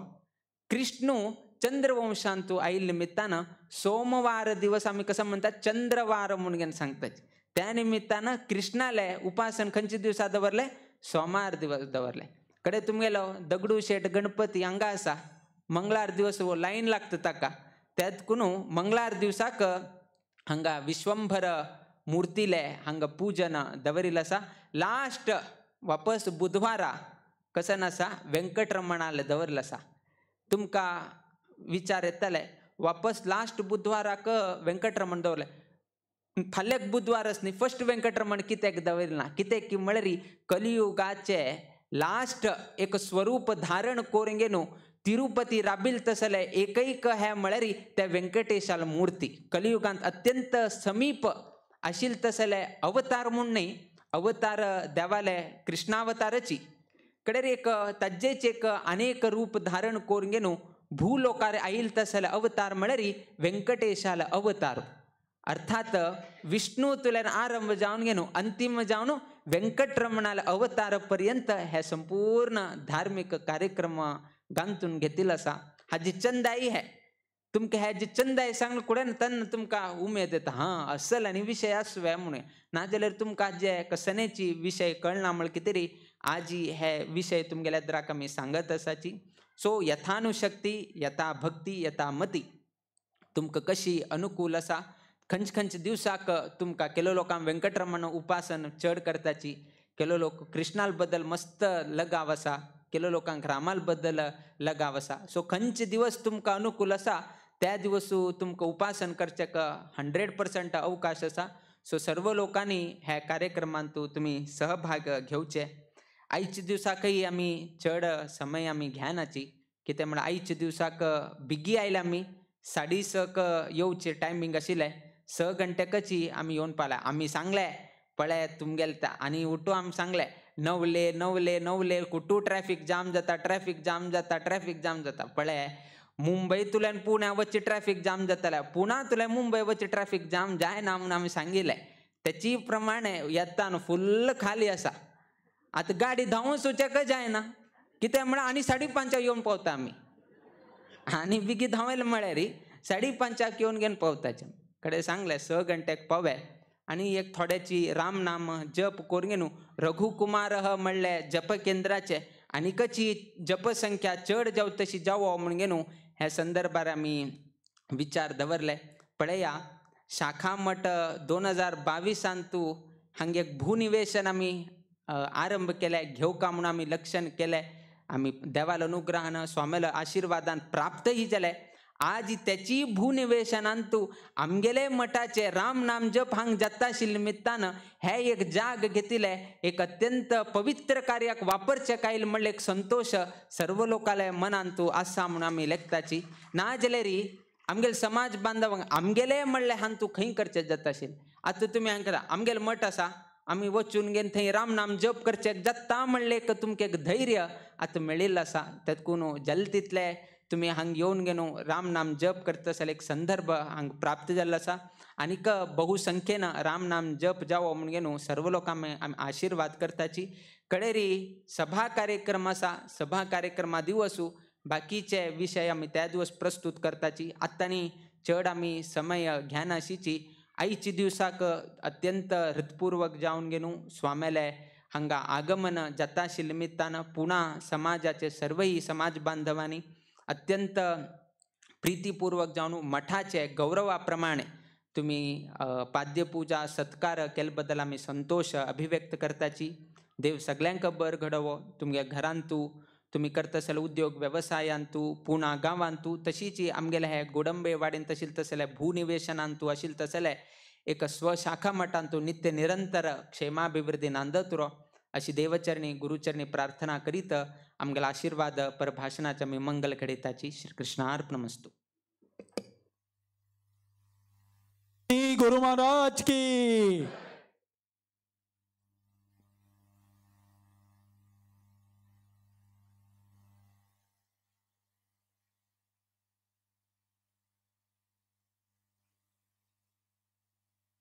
कृष्णू चंद्रवंशांत आयिल्ले निमित्तान सोमवार दिवस आमी कसं म्हणतात चंद्रवार म्हणून सांगतात. त्या निमित्तान कृष्णाले उपासन खंयचे दिवसा दवरले सोमार दिवस दवरले. कडे तुमगेलो दगडू शेट गणपती हांगा आसा मंगळार दिवस लायन लागता ताका त्यात कुनू मंगळार दिवसाक हांगा विश्वंभर मूर्तीले हांगा पूजन दवरिल्लें आसा. लास्ट वापस बुधवारा कसन आसा व्यंकटरमणाले दवरिल्लें आसा. तुमकां विचार येताले वापस लास्ट बुधवाराक व्यंकटरमण दवरले. फाल्याक बुधवारच न्ही फर्स्ट व्यंकटरमण कित्याक दवरिना कित्याक की म्हळ्यार कलियुगाचे लास्ट एक स्वरूप धारण करून घेवन तिरुपती राबील तसले एकैक हे म्हळ्यार त्या व्यंकटेशाल मूर्ती कलियुगांत अत्यंत समीप आशिल्ले तसले अवतार म्हूण न्ही अवतार देवाले कृष्णावताराची कडेर एक ताजेच एक अनेक रूप धारण करून घेवन भूलोकार आईल तसले अवतार म्हळ्यार व्यंकटेशाल अवतार. अर्थात विष्णू तुल्यान आरंभ जावन घेवन अंतिम जावन व्यंकटरमणाल अवतार पर्यंत हे संपूर्ण धार्मिक कार्यक्रम गांतून घेतिल्लो आसा. हाजी चंदाई हे तुमकां हे जी चंदाई सांगले कुडेन तेन्ना तुमकां उमेद येता हां असल आनी विशय आसुया म्हणून. नाजाल्यार तुमकां जे कसनेची विशय कळना म्हळ्यार कितें तरी आजी हे विशय तुमगेल्या द्राक आमी सांगत आसाची. सो यथानुशक्ती यथा भक्ती यथा मती तुमकां कशी अनुकूल आसा खंयचे खंयचे दिवसाक तुमकां केलो लोकांक व्यंकटरमण उपासन चड करताची केलो लोक कृष्णाल बद्दल मस्त लगाव आसा केलो लोकांक रामाल बद्दल लगाव आसा. सो खंयचे दिवस तुमकां अनुकूल आसा त्या दिवस तुमकां उपासन करच्याक 100% अवकाश आसा. सो सर्व लोकांनी ह्या कार्यक्रमांत तुमी सहभाग घेवचे. आयच्या दिवसाकय आमी चड समय आमी घेनाची कितें म्हळ्यार आयच्या दिवसाक बेगी आयले आमी 6:30 येवचे टायमींग आशिल्लें 6 घंट्याकची आमी येवन पावले. आमी सांगलें पळय तुमगेले आनी उठू आमी सांगलें नवले नवले नवले कुटू ट्रॅफिक जाम जाता ट्रॅफिक जाम जाता ट्रॅफिक जाम जाता. पळय मुंबयतल्यान पुण्या वचचे ट्रॅफिक जाम जातालें पुण्यांतल्यान मुंबय वचचे ट्रॅफिक जाम जायना म्हणून आमी सांगिल्लें. तेची प्रमाणे येता न्हू फुल्ल खाली आसा. आतां गाडी धांवून सुच्याक जायना कितें म्हळ्यार आनी 5:30 येवन पावता आमी आनी बेगी धांवले म्हळ्यार 5:30 येवन घेवन पावताचे. कडेन सांगलें 6 घंट्याक पावे आनी एक थोड्याची राम नाम जप करून घेवन रघुकुमार म्हणले जप केंद्राचे आनी कची जपसंख्या चड जावं तशी जावो म्हणून घेवन ह्या संदर्भार आमी विचार दवरले. पळया शाखा मठ 2022 तूं हांगे एक भूनिवेशन आमी आरंभ केले घेवका म्हणून आमी लक्षण केलें. आमी देवाल अनुग्रहान स्वामीला आशिर्वादान प्राप्तही जालें. आज त्याची भूनिवेशनान तूं आमगेले मठाचे राम नाम जप हांग जाता आशिल्ले निमित्तान हे एक जाग घेतिल्ले एक अत्यंत पवित्र कार्याक वापरचे कायल म्हणले एक संतोश सर्व लोकाले मनान तूं आसा म्हणून आमी लेखताची. नाजाल्यार आमगेले समाज बांधवांक आमगेले म्हणले हांग तूं खंय करचें जाता आशिल्लें. आतां तुमी हांगा करा आमगेले मठ आसा आमी वचून घेवन थंय राम नाम जप करचें जाता म्हणलें एक तुमकां एक धैर्य आतां मेळिल्लें आसा. तेतकून जालें तितलें तुमी हांग येवन घेवन राम नाम जप करता जाल्यार एक संदर्भ हांग प्राप्त जाल्लो आसा. आनीक बहुसंख्येन राम नाम जप जावो म्हणून घेवन सर्व लोकांक आमी आशिर्वाद करताची. कडेरी सभा कार्यक्रम आसा सभा कार्यक्रमा दिवसू बाकीचे विशय आमी त्या दिवस प्रस्तुत करताची. आतां न्ही चड आमी समय घेनाशिची. आयच्या दिवसाक अत्यंत हृत्पूर्वक जावन घेवन स्वाम्याले हांगा आगमन जाता आशिल्ले निमित्तान पुणा समाजाचे सर्वही समाज बांधवांनी अत्यंत प्रीतिपूर्वक जावन मठाचे गौरवा प्रमाणे तुम्ही पाद्यपूजा सत्कार केले बद्दल आमी संतोष अभिव्यक्त करताची। देव सगळ्यांक बर घडोवो, तुमगे घरांतू तुम्ही करतसले उद्योग व्यवसायांतू पुणा गांवांतू तशीच आमगेले हे गोडंबे वाडीन तशील तसले भूनिवेशनांतू अशील तसले एक स्वशाखा मठांतू नित्य निरंतर क्षेमाभिवृद्धी नांदत उरो अशी देवचरणी गुरुचरणी प्रार्थना करीत आमगेला आशीर्वाद परभाषणाच्या मी मंगल घडयताची। श्रीकृष्णार्पणमस्तु। गुरु महाराज की।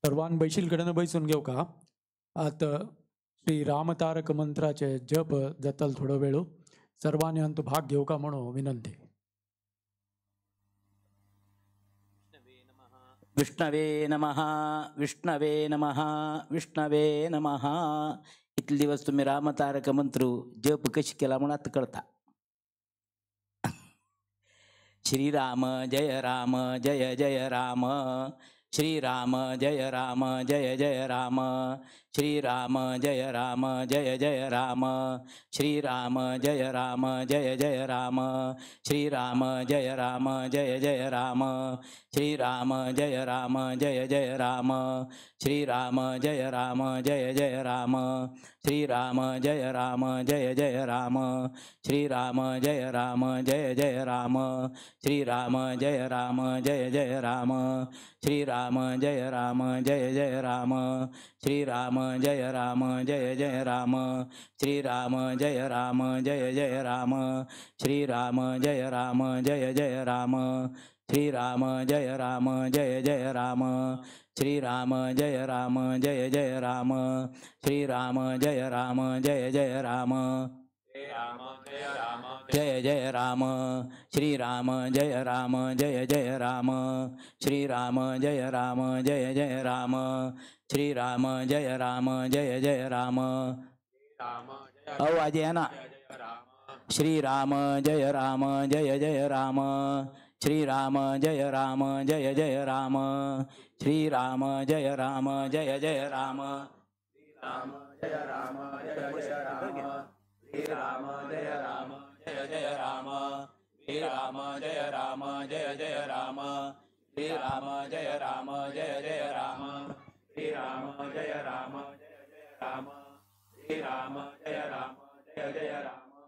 सर्वान बैशील कडेन बैसून घेऊ का। आता श्री रामतारक मंत्राचे जप जातल थोडो वेळ, सर्वांनी अंत भाग घेऊ का म्हणून विनंती। विष्णवे नमः, विष्णवे नमः, विष्णवे नमः। इतले दिवस तुम्ही रामतारक मंत्र जप कशी केला म्हणून आता कळता। श्रीराम जय राम जय जय राम, श्री राम जय राम जय जय राम, श्री राम जय राम जय जय राम, श्री राम जय राम जय जय राम, श्री राम जय राम जय जय राम, श्री राम जय राम जय जय राम, श्री राम जय राम जय जय राम, श्री राम जय राम जय जय राम, श्री राम जय राम जय जय राम, श्री राम जय राम जय जय राम, श्री राम जय राम जय जय राम, श्री राम जय राम जय जय राम, श्री राम जय राम जय जय राम, श्री राम जय राम जय जय राम, श्री राम जय राम जय जय राम, श्री राम जय राम जय जय राम, श्री राम जय राम जय जय राम, जय जय राम, श्री राम जय राम जय जय राम, श्री राम जय राम जय जय राम, श्री राम जय राम जय जय राम। आवाज आहे ना। श्री राम जय राम जय जय राम, श्री राम जय राम जय जय राम, श्री राम जय राम जय जय राम, राम जय राम जय जय राम, श्री राम जय राम जय जय राम, श्री राम जय राम जय जय राम, श्री राम जय राम जय जय राम, श्री राम जय राम जय जय राम, श्री राम जय राम जय जय राम, श्री राम जय राम जय जय राम, श्री राम जय राम जय जय राम, श्री राम जय राम जय जय राम, श्री राम जय राम जय जय राम,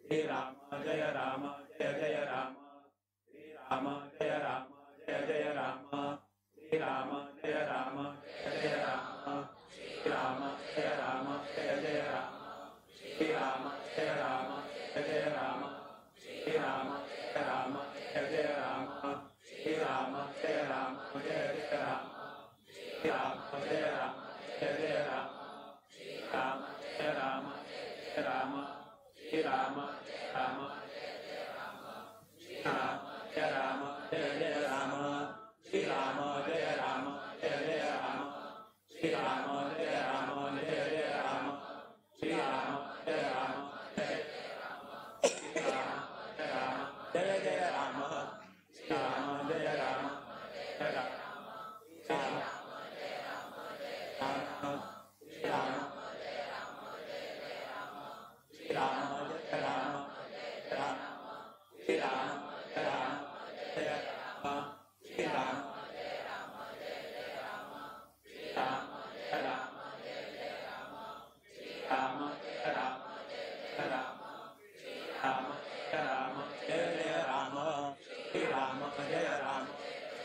श्री राम जय राम जय जय राम, श्री राम जय राम जय जय राम, श्री राम जय राम जय जय राम, श्री राम जय राम जय जय राम, श्री राम जय राम जय राम, श्री राम राम श्री राम जय राम जय जय राम, श्री राम जय राम जय जय राम, श्री राम जय राम जय जय राम, श्री राम जय राम जय राम जय जय राम, श्री राम जय राम जय राम, श्री राम श्री राम जय राम राम, श्री राम राम जय राम, श्री राम राम राम राम राम राम राम राम जय जय राम, श्री राम जय राम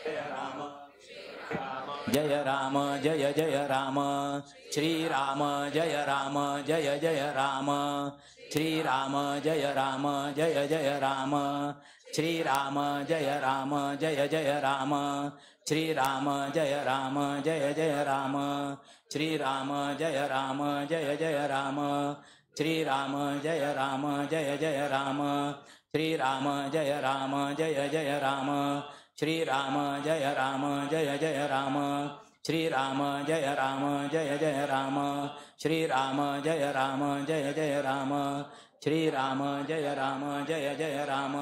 जय राम, जय राम जय जय राम, श्री राम जय राम जय जय राम, श्री राम जय राम जय जय राम, श्री राम जय राम जय जय राम, श्री राम जय राम जय जय राम, श्री राम जय राम जय जय राम, श्री राम जय राम जय जय राम, श्री राम जय राम जय जय राम, श्री राम जय राम जय जय राम, श्री राम जय राम जय जय राम, श्री राम जय राम जय जय राम, श्री राम जय राम जय जय राम,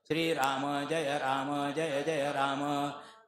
श्री राम जय राम जय जय राम,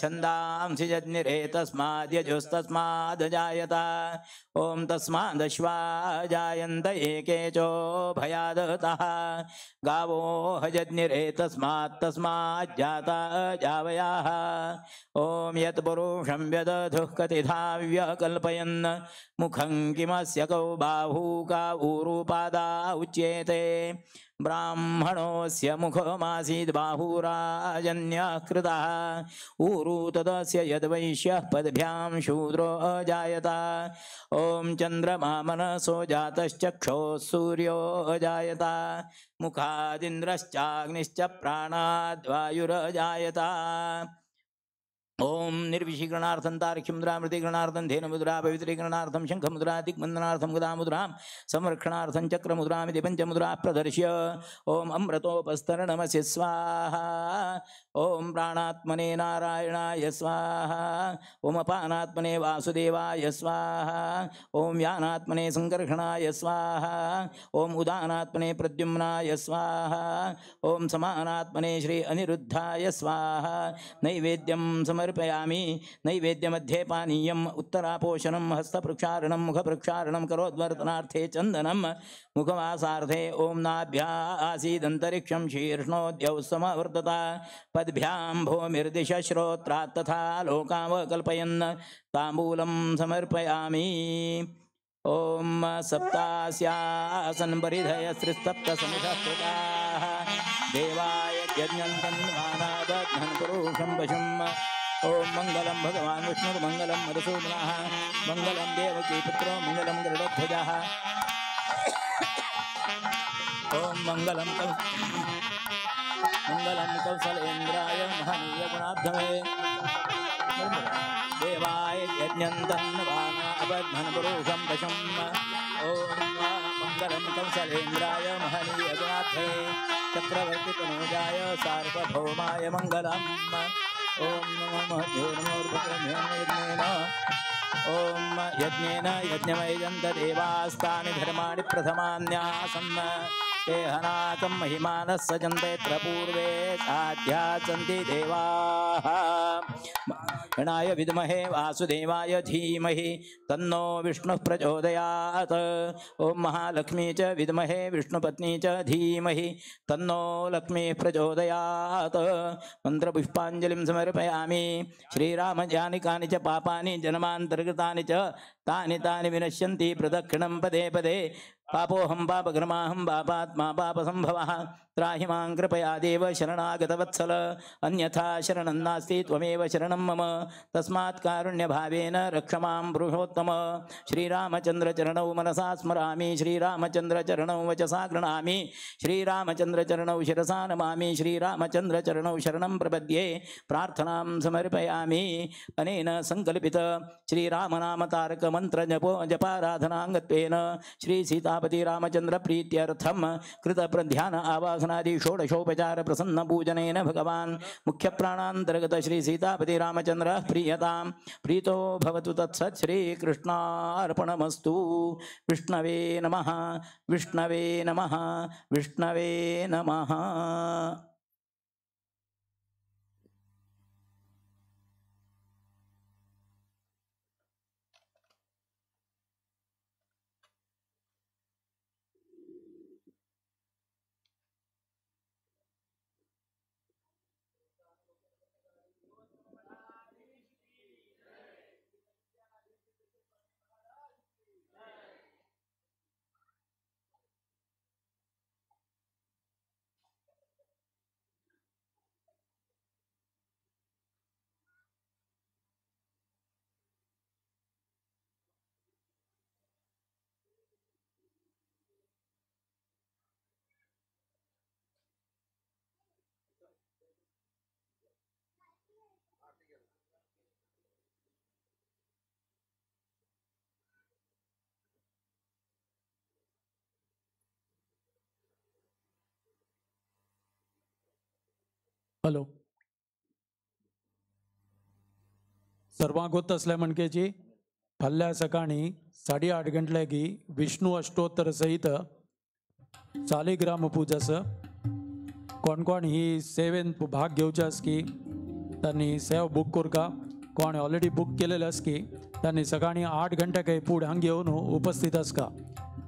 छन्दांसि जज्ञिरे तस्माद्यजुस्तस्मादजायत ॐ तस्मादश्वा जायन्त एके चो भयादतः गावो हजज्ञिरे तस्मात् तस्माज्जाता जावयाः ॐ यत् पुरुषं व्यदधुः कतिधा व्यकल्पयन् मुखं किमस्य कौ बाहू का ऊरुपादा उच्येते ब्राह्मणोऽस्य मुखमासीद् बाहुराजन्यः कृतः ऊरु तदस्य यद्वैश्यः पद्भ्यां शूद्रो अजायत ॐ चन्द्रमा मनसो जातश्चक्षोः सूर्यो अजायत मुखादिन्द्रश्चाग्निश्च प्राणाद्वायुरजायत ॐ निर्विशीकरणार्थं तार्क्ष्यमुद्रा मृतिकरणार्थं धेनुमुद्रा पवित्रीकरणार्थं शङ्खमुद्रा दिग्बन्धनार्थं गदामुद्रां संरक्षणार्थं चक्रमुद्रामिति पञ्चमुद्रा प्रदर्श्य ॐ अमृतोपस्तरणमसि स्वाहा ॐ प्राणात्मने नारायणाय स्वाहा ॐ अपानात्मने वासुदेवाय स्वाहा ॐ यानात्मने सङ्कर्षणाय स्वाहा ॐ उदानात्मने प्रद्युम्नाय स्वाहा ॐ समानात्मने श्री अनिरुद्धाय स्वाहा नैवेद्यं समर्पयामि नैवेद्यमध्ये पानीयम् उत्तरापोषणं हस्तप्रक्षालनं मुखप्रक्षालनं करोद्वर्तनार्थे चन्दनं मुखवासार्थे ॐ नाभ्या आसीदन्तरिक्षं शीर्ष्णोद्यौ समवर्तत पद्भ्यां भूमिर्दिश श्रोत्रात् तथा लोकावकल्पयन् ताम्बूलं समर्पयामि ॐ सप्तास्यासन् परिधयस्त्रिसप्तसमिधः देवाय यज्ञं तन्वानादघ्नन् पुरुषं पशुम् ॐ मङ्गलं भगवान् विष्णुर्मङ्गलं मधुसूदनः मङ्गलं देवकी पुत्रो मङ्गलं गरुडध्वजः ॐ मङ्गलं मङ्गलं कौसलेन्द्राय महनीयगुणाब्धवे देवाय यज्ञं तन्वानाबध्नन् पुरुषं पशुम् ॐ मङ्गलं कौसलेन्द्राय महनीयगुणाब्धवे चक्रवर्तितनूजाय सार्वभौमाय मङ्गलम् ॐ नमो नमो ॐ यज्ञेन यज्ञमयजन्त देवास्तानि धर्माणि प्रथमान्यासन् ते हनाकं महिमानः सजन्ते पूर्वे साध्या सन्ति देवाः गणाय विद्महे वासुदेवाय धीमहि तन्नो विष्णुः प्रचोदयात् ॐ महालक्ष्मी च विद्महे विष्णुपत्नी च धीमहि तन्नो लक्ष्मीः प्रचोदयात् मन्त्रपुष्पाञ्जलिं समर्पयामि श्रीराम यानि कानि च पापानि जन्मान्तर्गतानि च तानि तानि विनश्यन्ति प्रदक्षिणं पदे पदे पापोऽहं पापकर्माहं पापात्मा पापसम्भवः त्राहि मां कृपया देव शरणागतवत्सल अन्यथा शरणं नास्ति त्वमेव शरणं मम तस्मात् कारुण्यभावेन रक्ष मां पुरुषोत्तम श्रीरामचन्द्रचरणौ मनसा स्मरामि श्रीरामचन्द्रचरणौ वचसा गृह्णामि श्रीरामचन्द्रचरणौ शिरसा नमामि श्रीरामचन्द्रचरणौ शरणं प्रपद्ये प्रार्थनां समर्पयामि अनेन सङ्कल्पित श्रीरामनामतारकमन्त्रजपो जपाराधनाङ्गत्वेन श्रीसीतापति रामचन्द्र प्रीत्यर्थं कृतप्रध्यान आवासनादि षोडशोपचार प्रसन्न पूजनेन भगवान् मुख्यप्राणान्तर्गत श्री सीतापति रामचन्द्र प्रीयतां प्रीतो भवतु तत्सत् श्रीकृष्णार्पणमस्तु। विष्णवे नमः, विष्णवे नमः, विष्णवे नमः। हॅलो सर्वांक होत असल्या म्हणकेची फाल्यां सकाळी 8:30 गंटल्याकी विष्णू अष्टोत्तर सहित सालिग्राम पूजा आसा। कोण कोण ही सेवेन भाग घेवचे आस की त्यांनी सेव बूक करका. कोण ऑलरेडी बूक केलेले आसकी त्यांनी सकाळी 8 घंटे काही फुडें हांगा येवन उपस्थित आसका.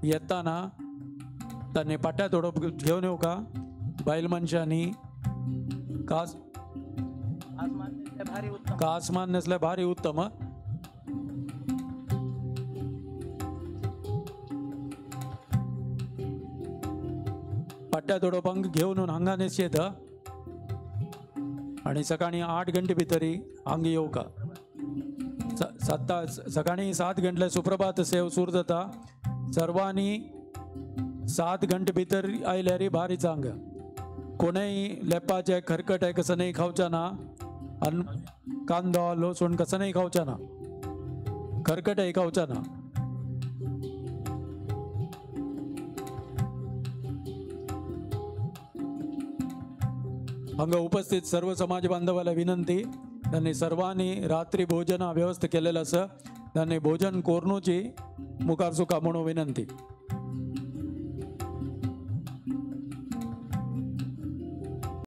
येताना त्यांनी पाट्या थोडो घेवन येवका. बायल मनशांनी कास कासमान नेसले भारी उत्तम. पाट्या थोडो पंग घेवन हांगा नेस येता आणि सकाळी 8 घंटे भितरी हांगा येवका. सकाळी 7 घंटे सुप्रभात सेव सुरू जाता. सर्वांनी 7 घंटे भितर आयल्यार भारी चांग. कोणेय लेपाचे खरकट आहे कसं नाही खावचा ना, आणि कांदो लसूण कसं नाही खावचा ना, खरकट आहे खावचा ना. हांगा उपस्थित सर्व समाज बांधवाला विनंती, त्यांनी सर्वांनी रात्री भोजन व्यवस्था केलेलं आसा, त्यांनी भोजन कोरनूची मुखार सुका म्हणून विनंती.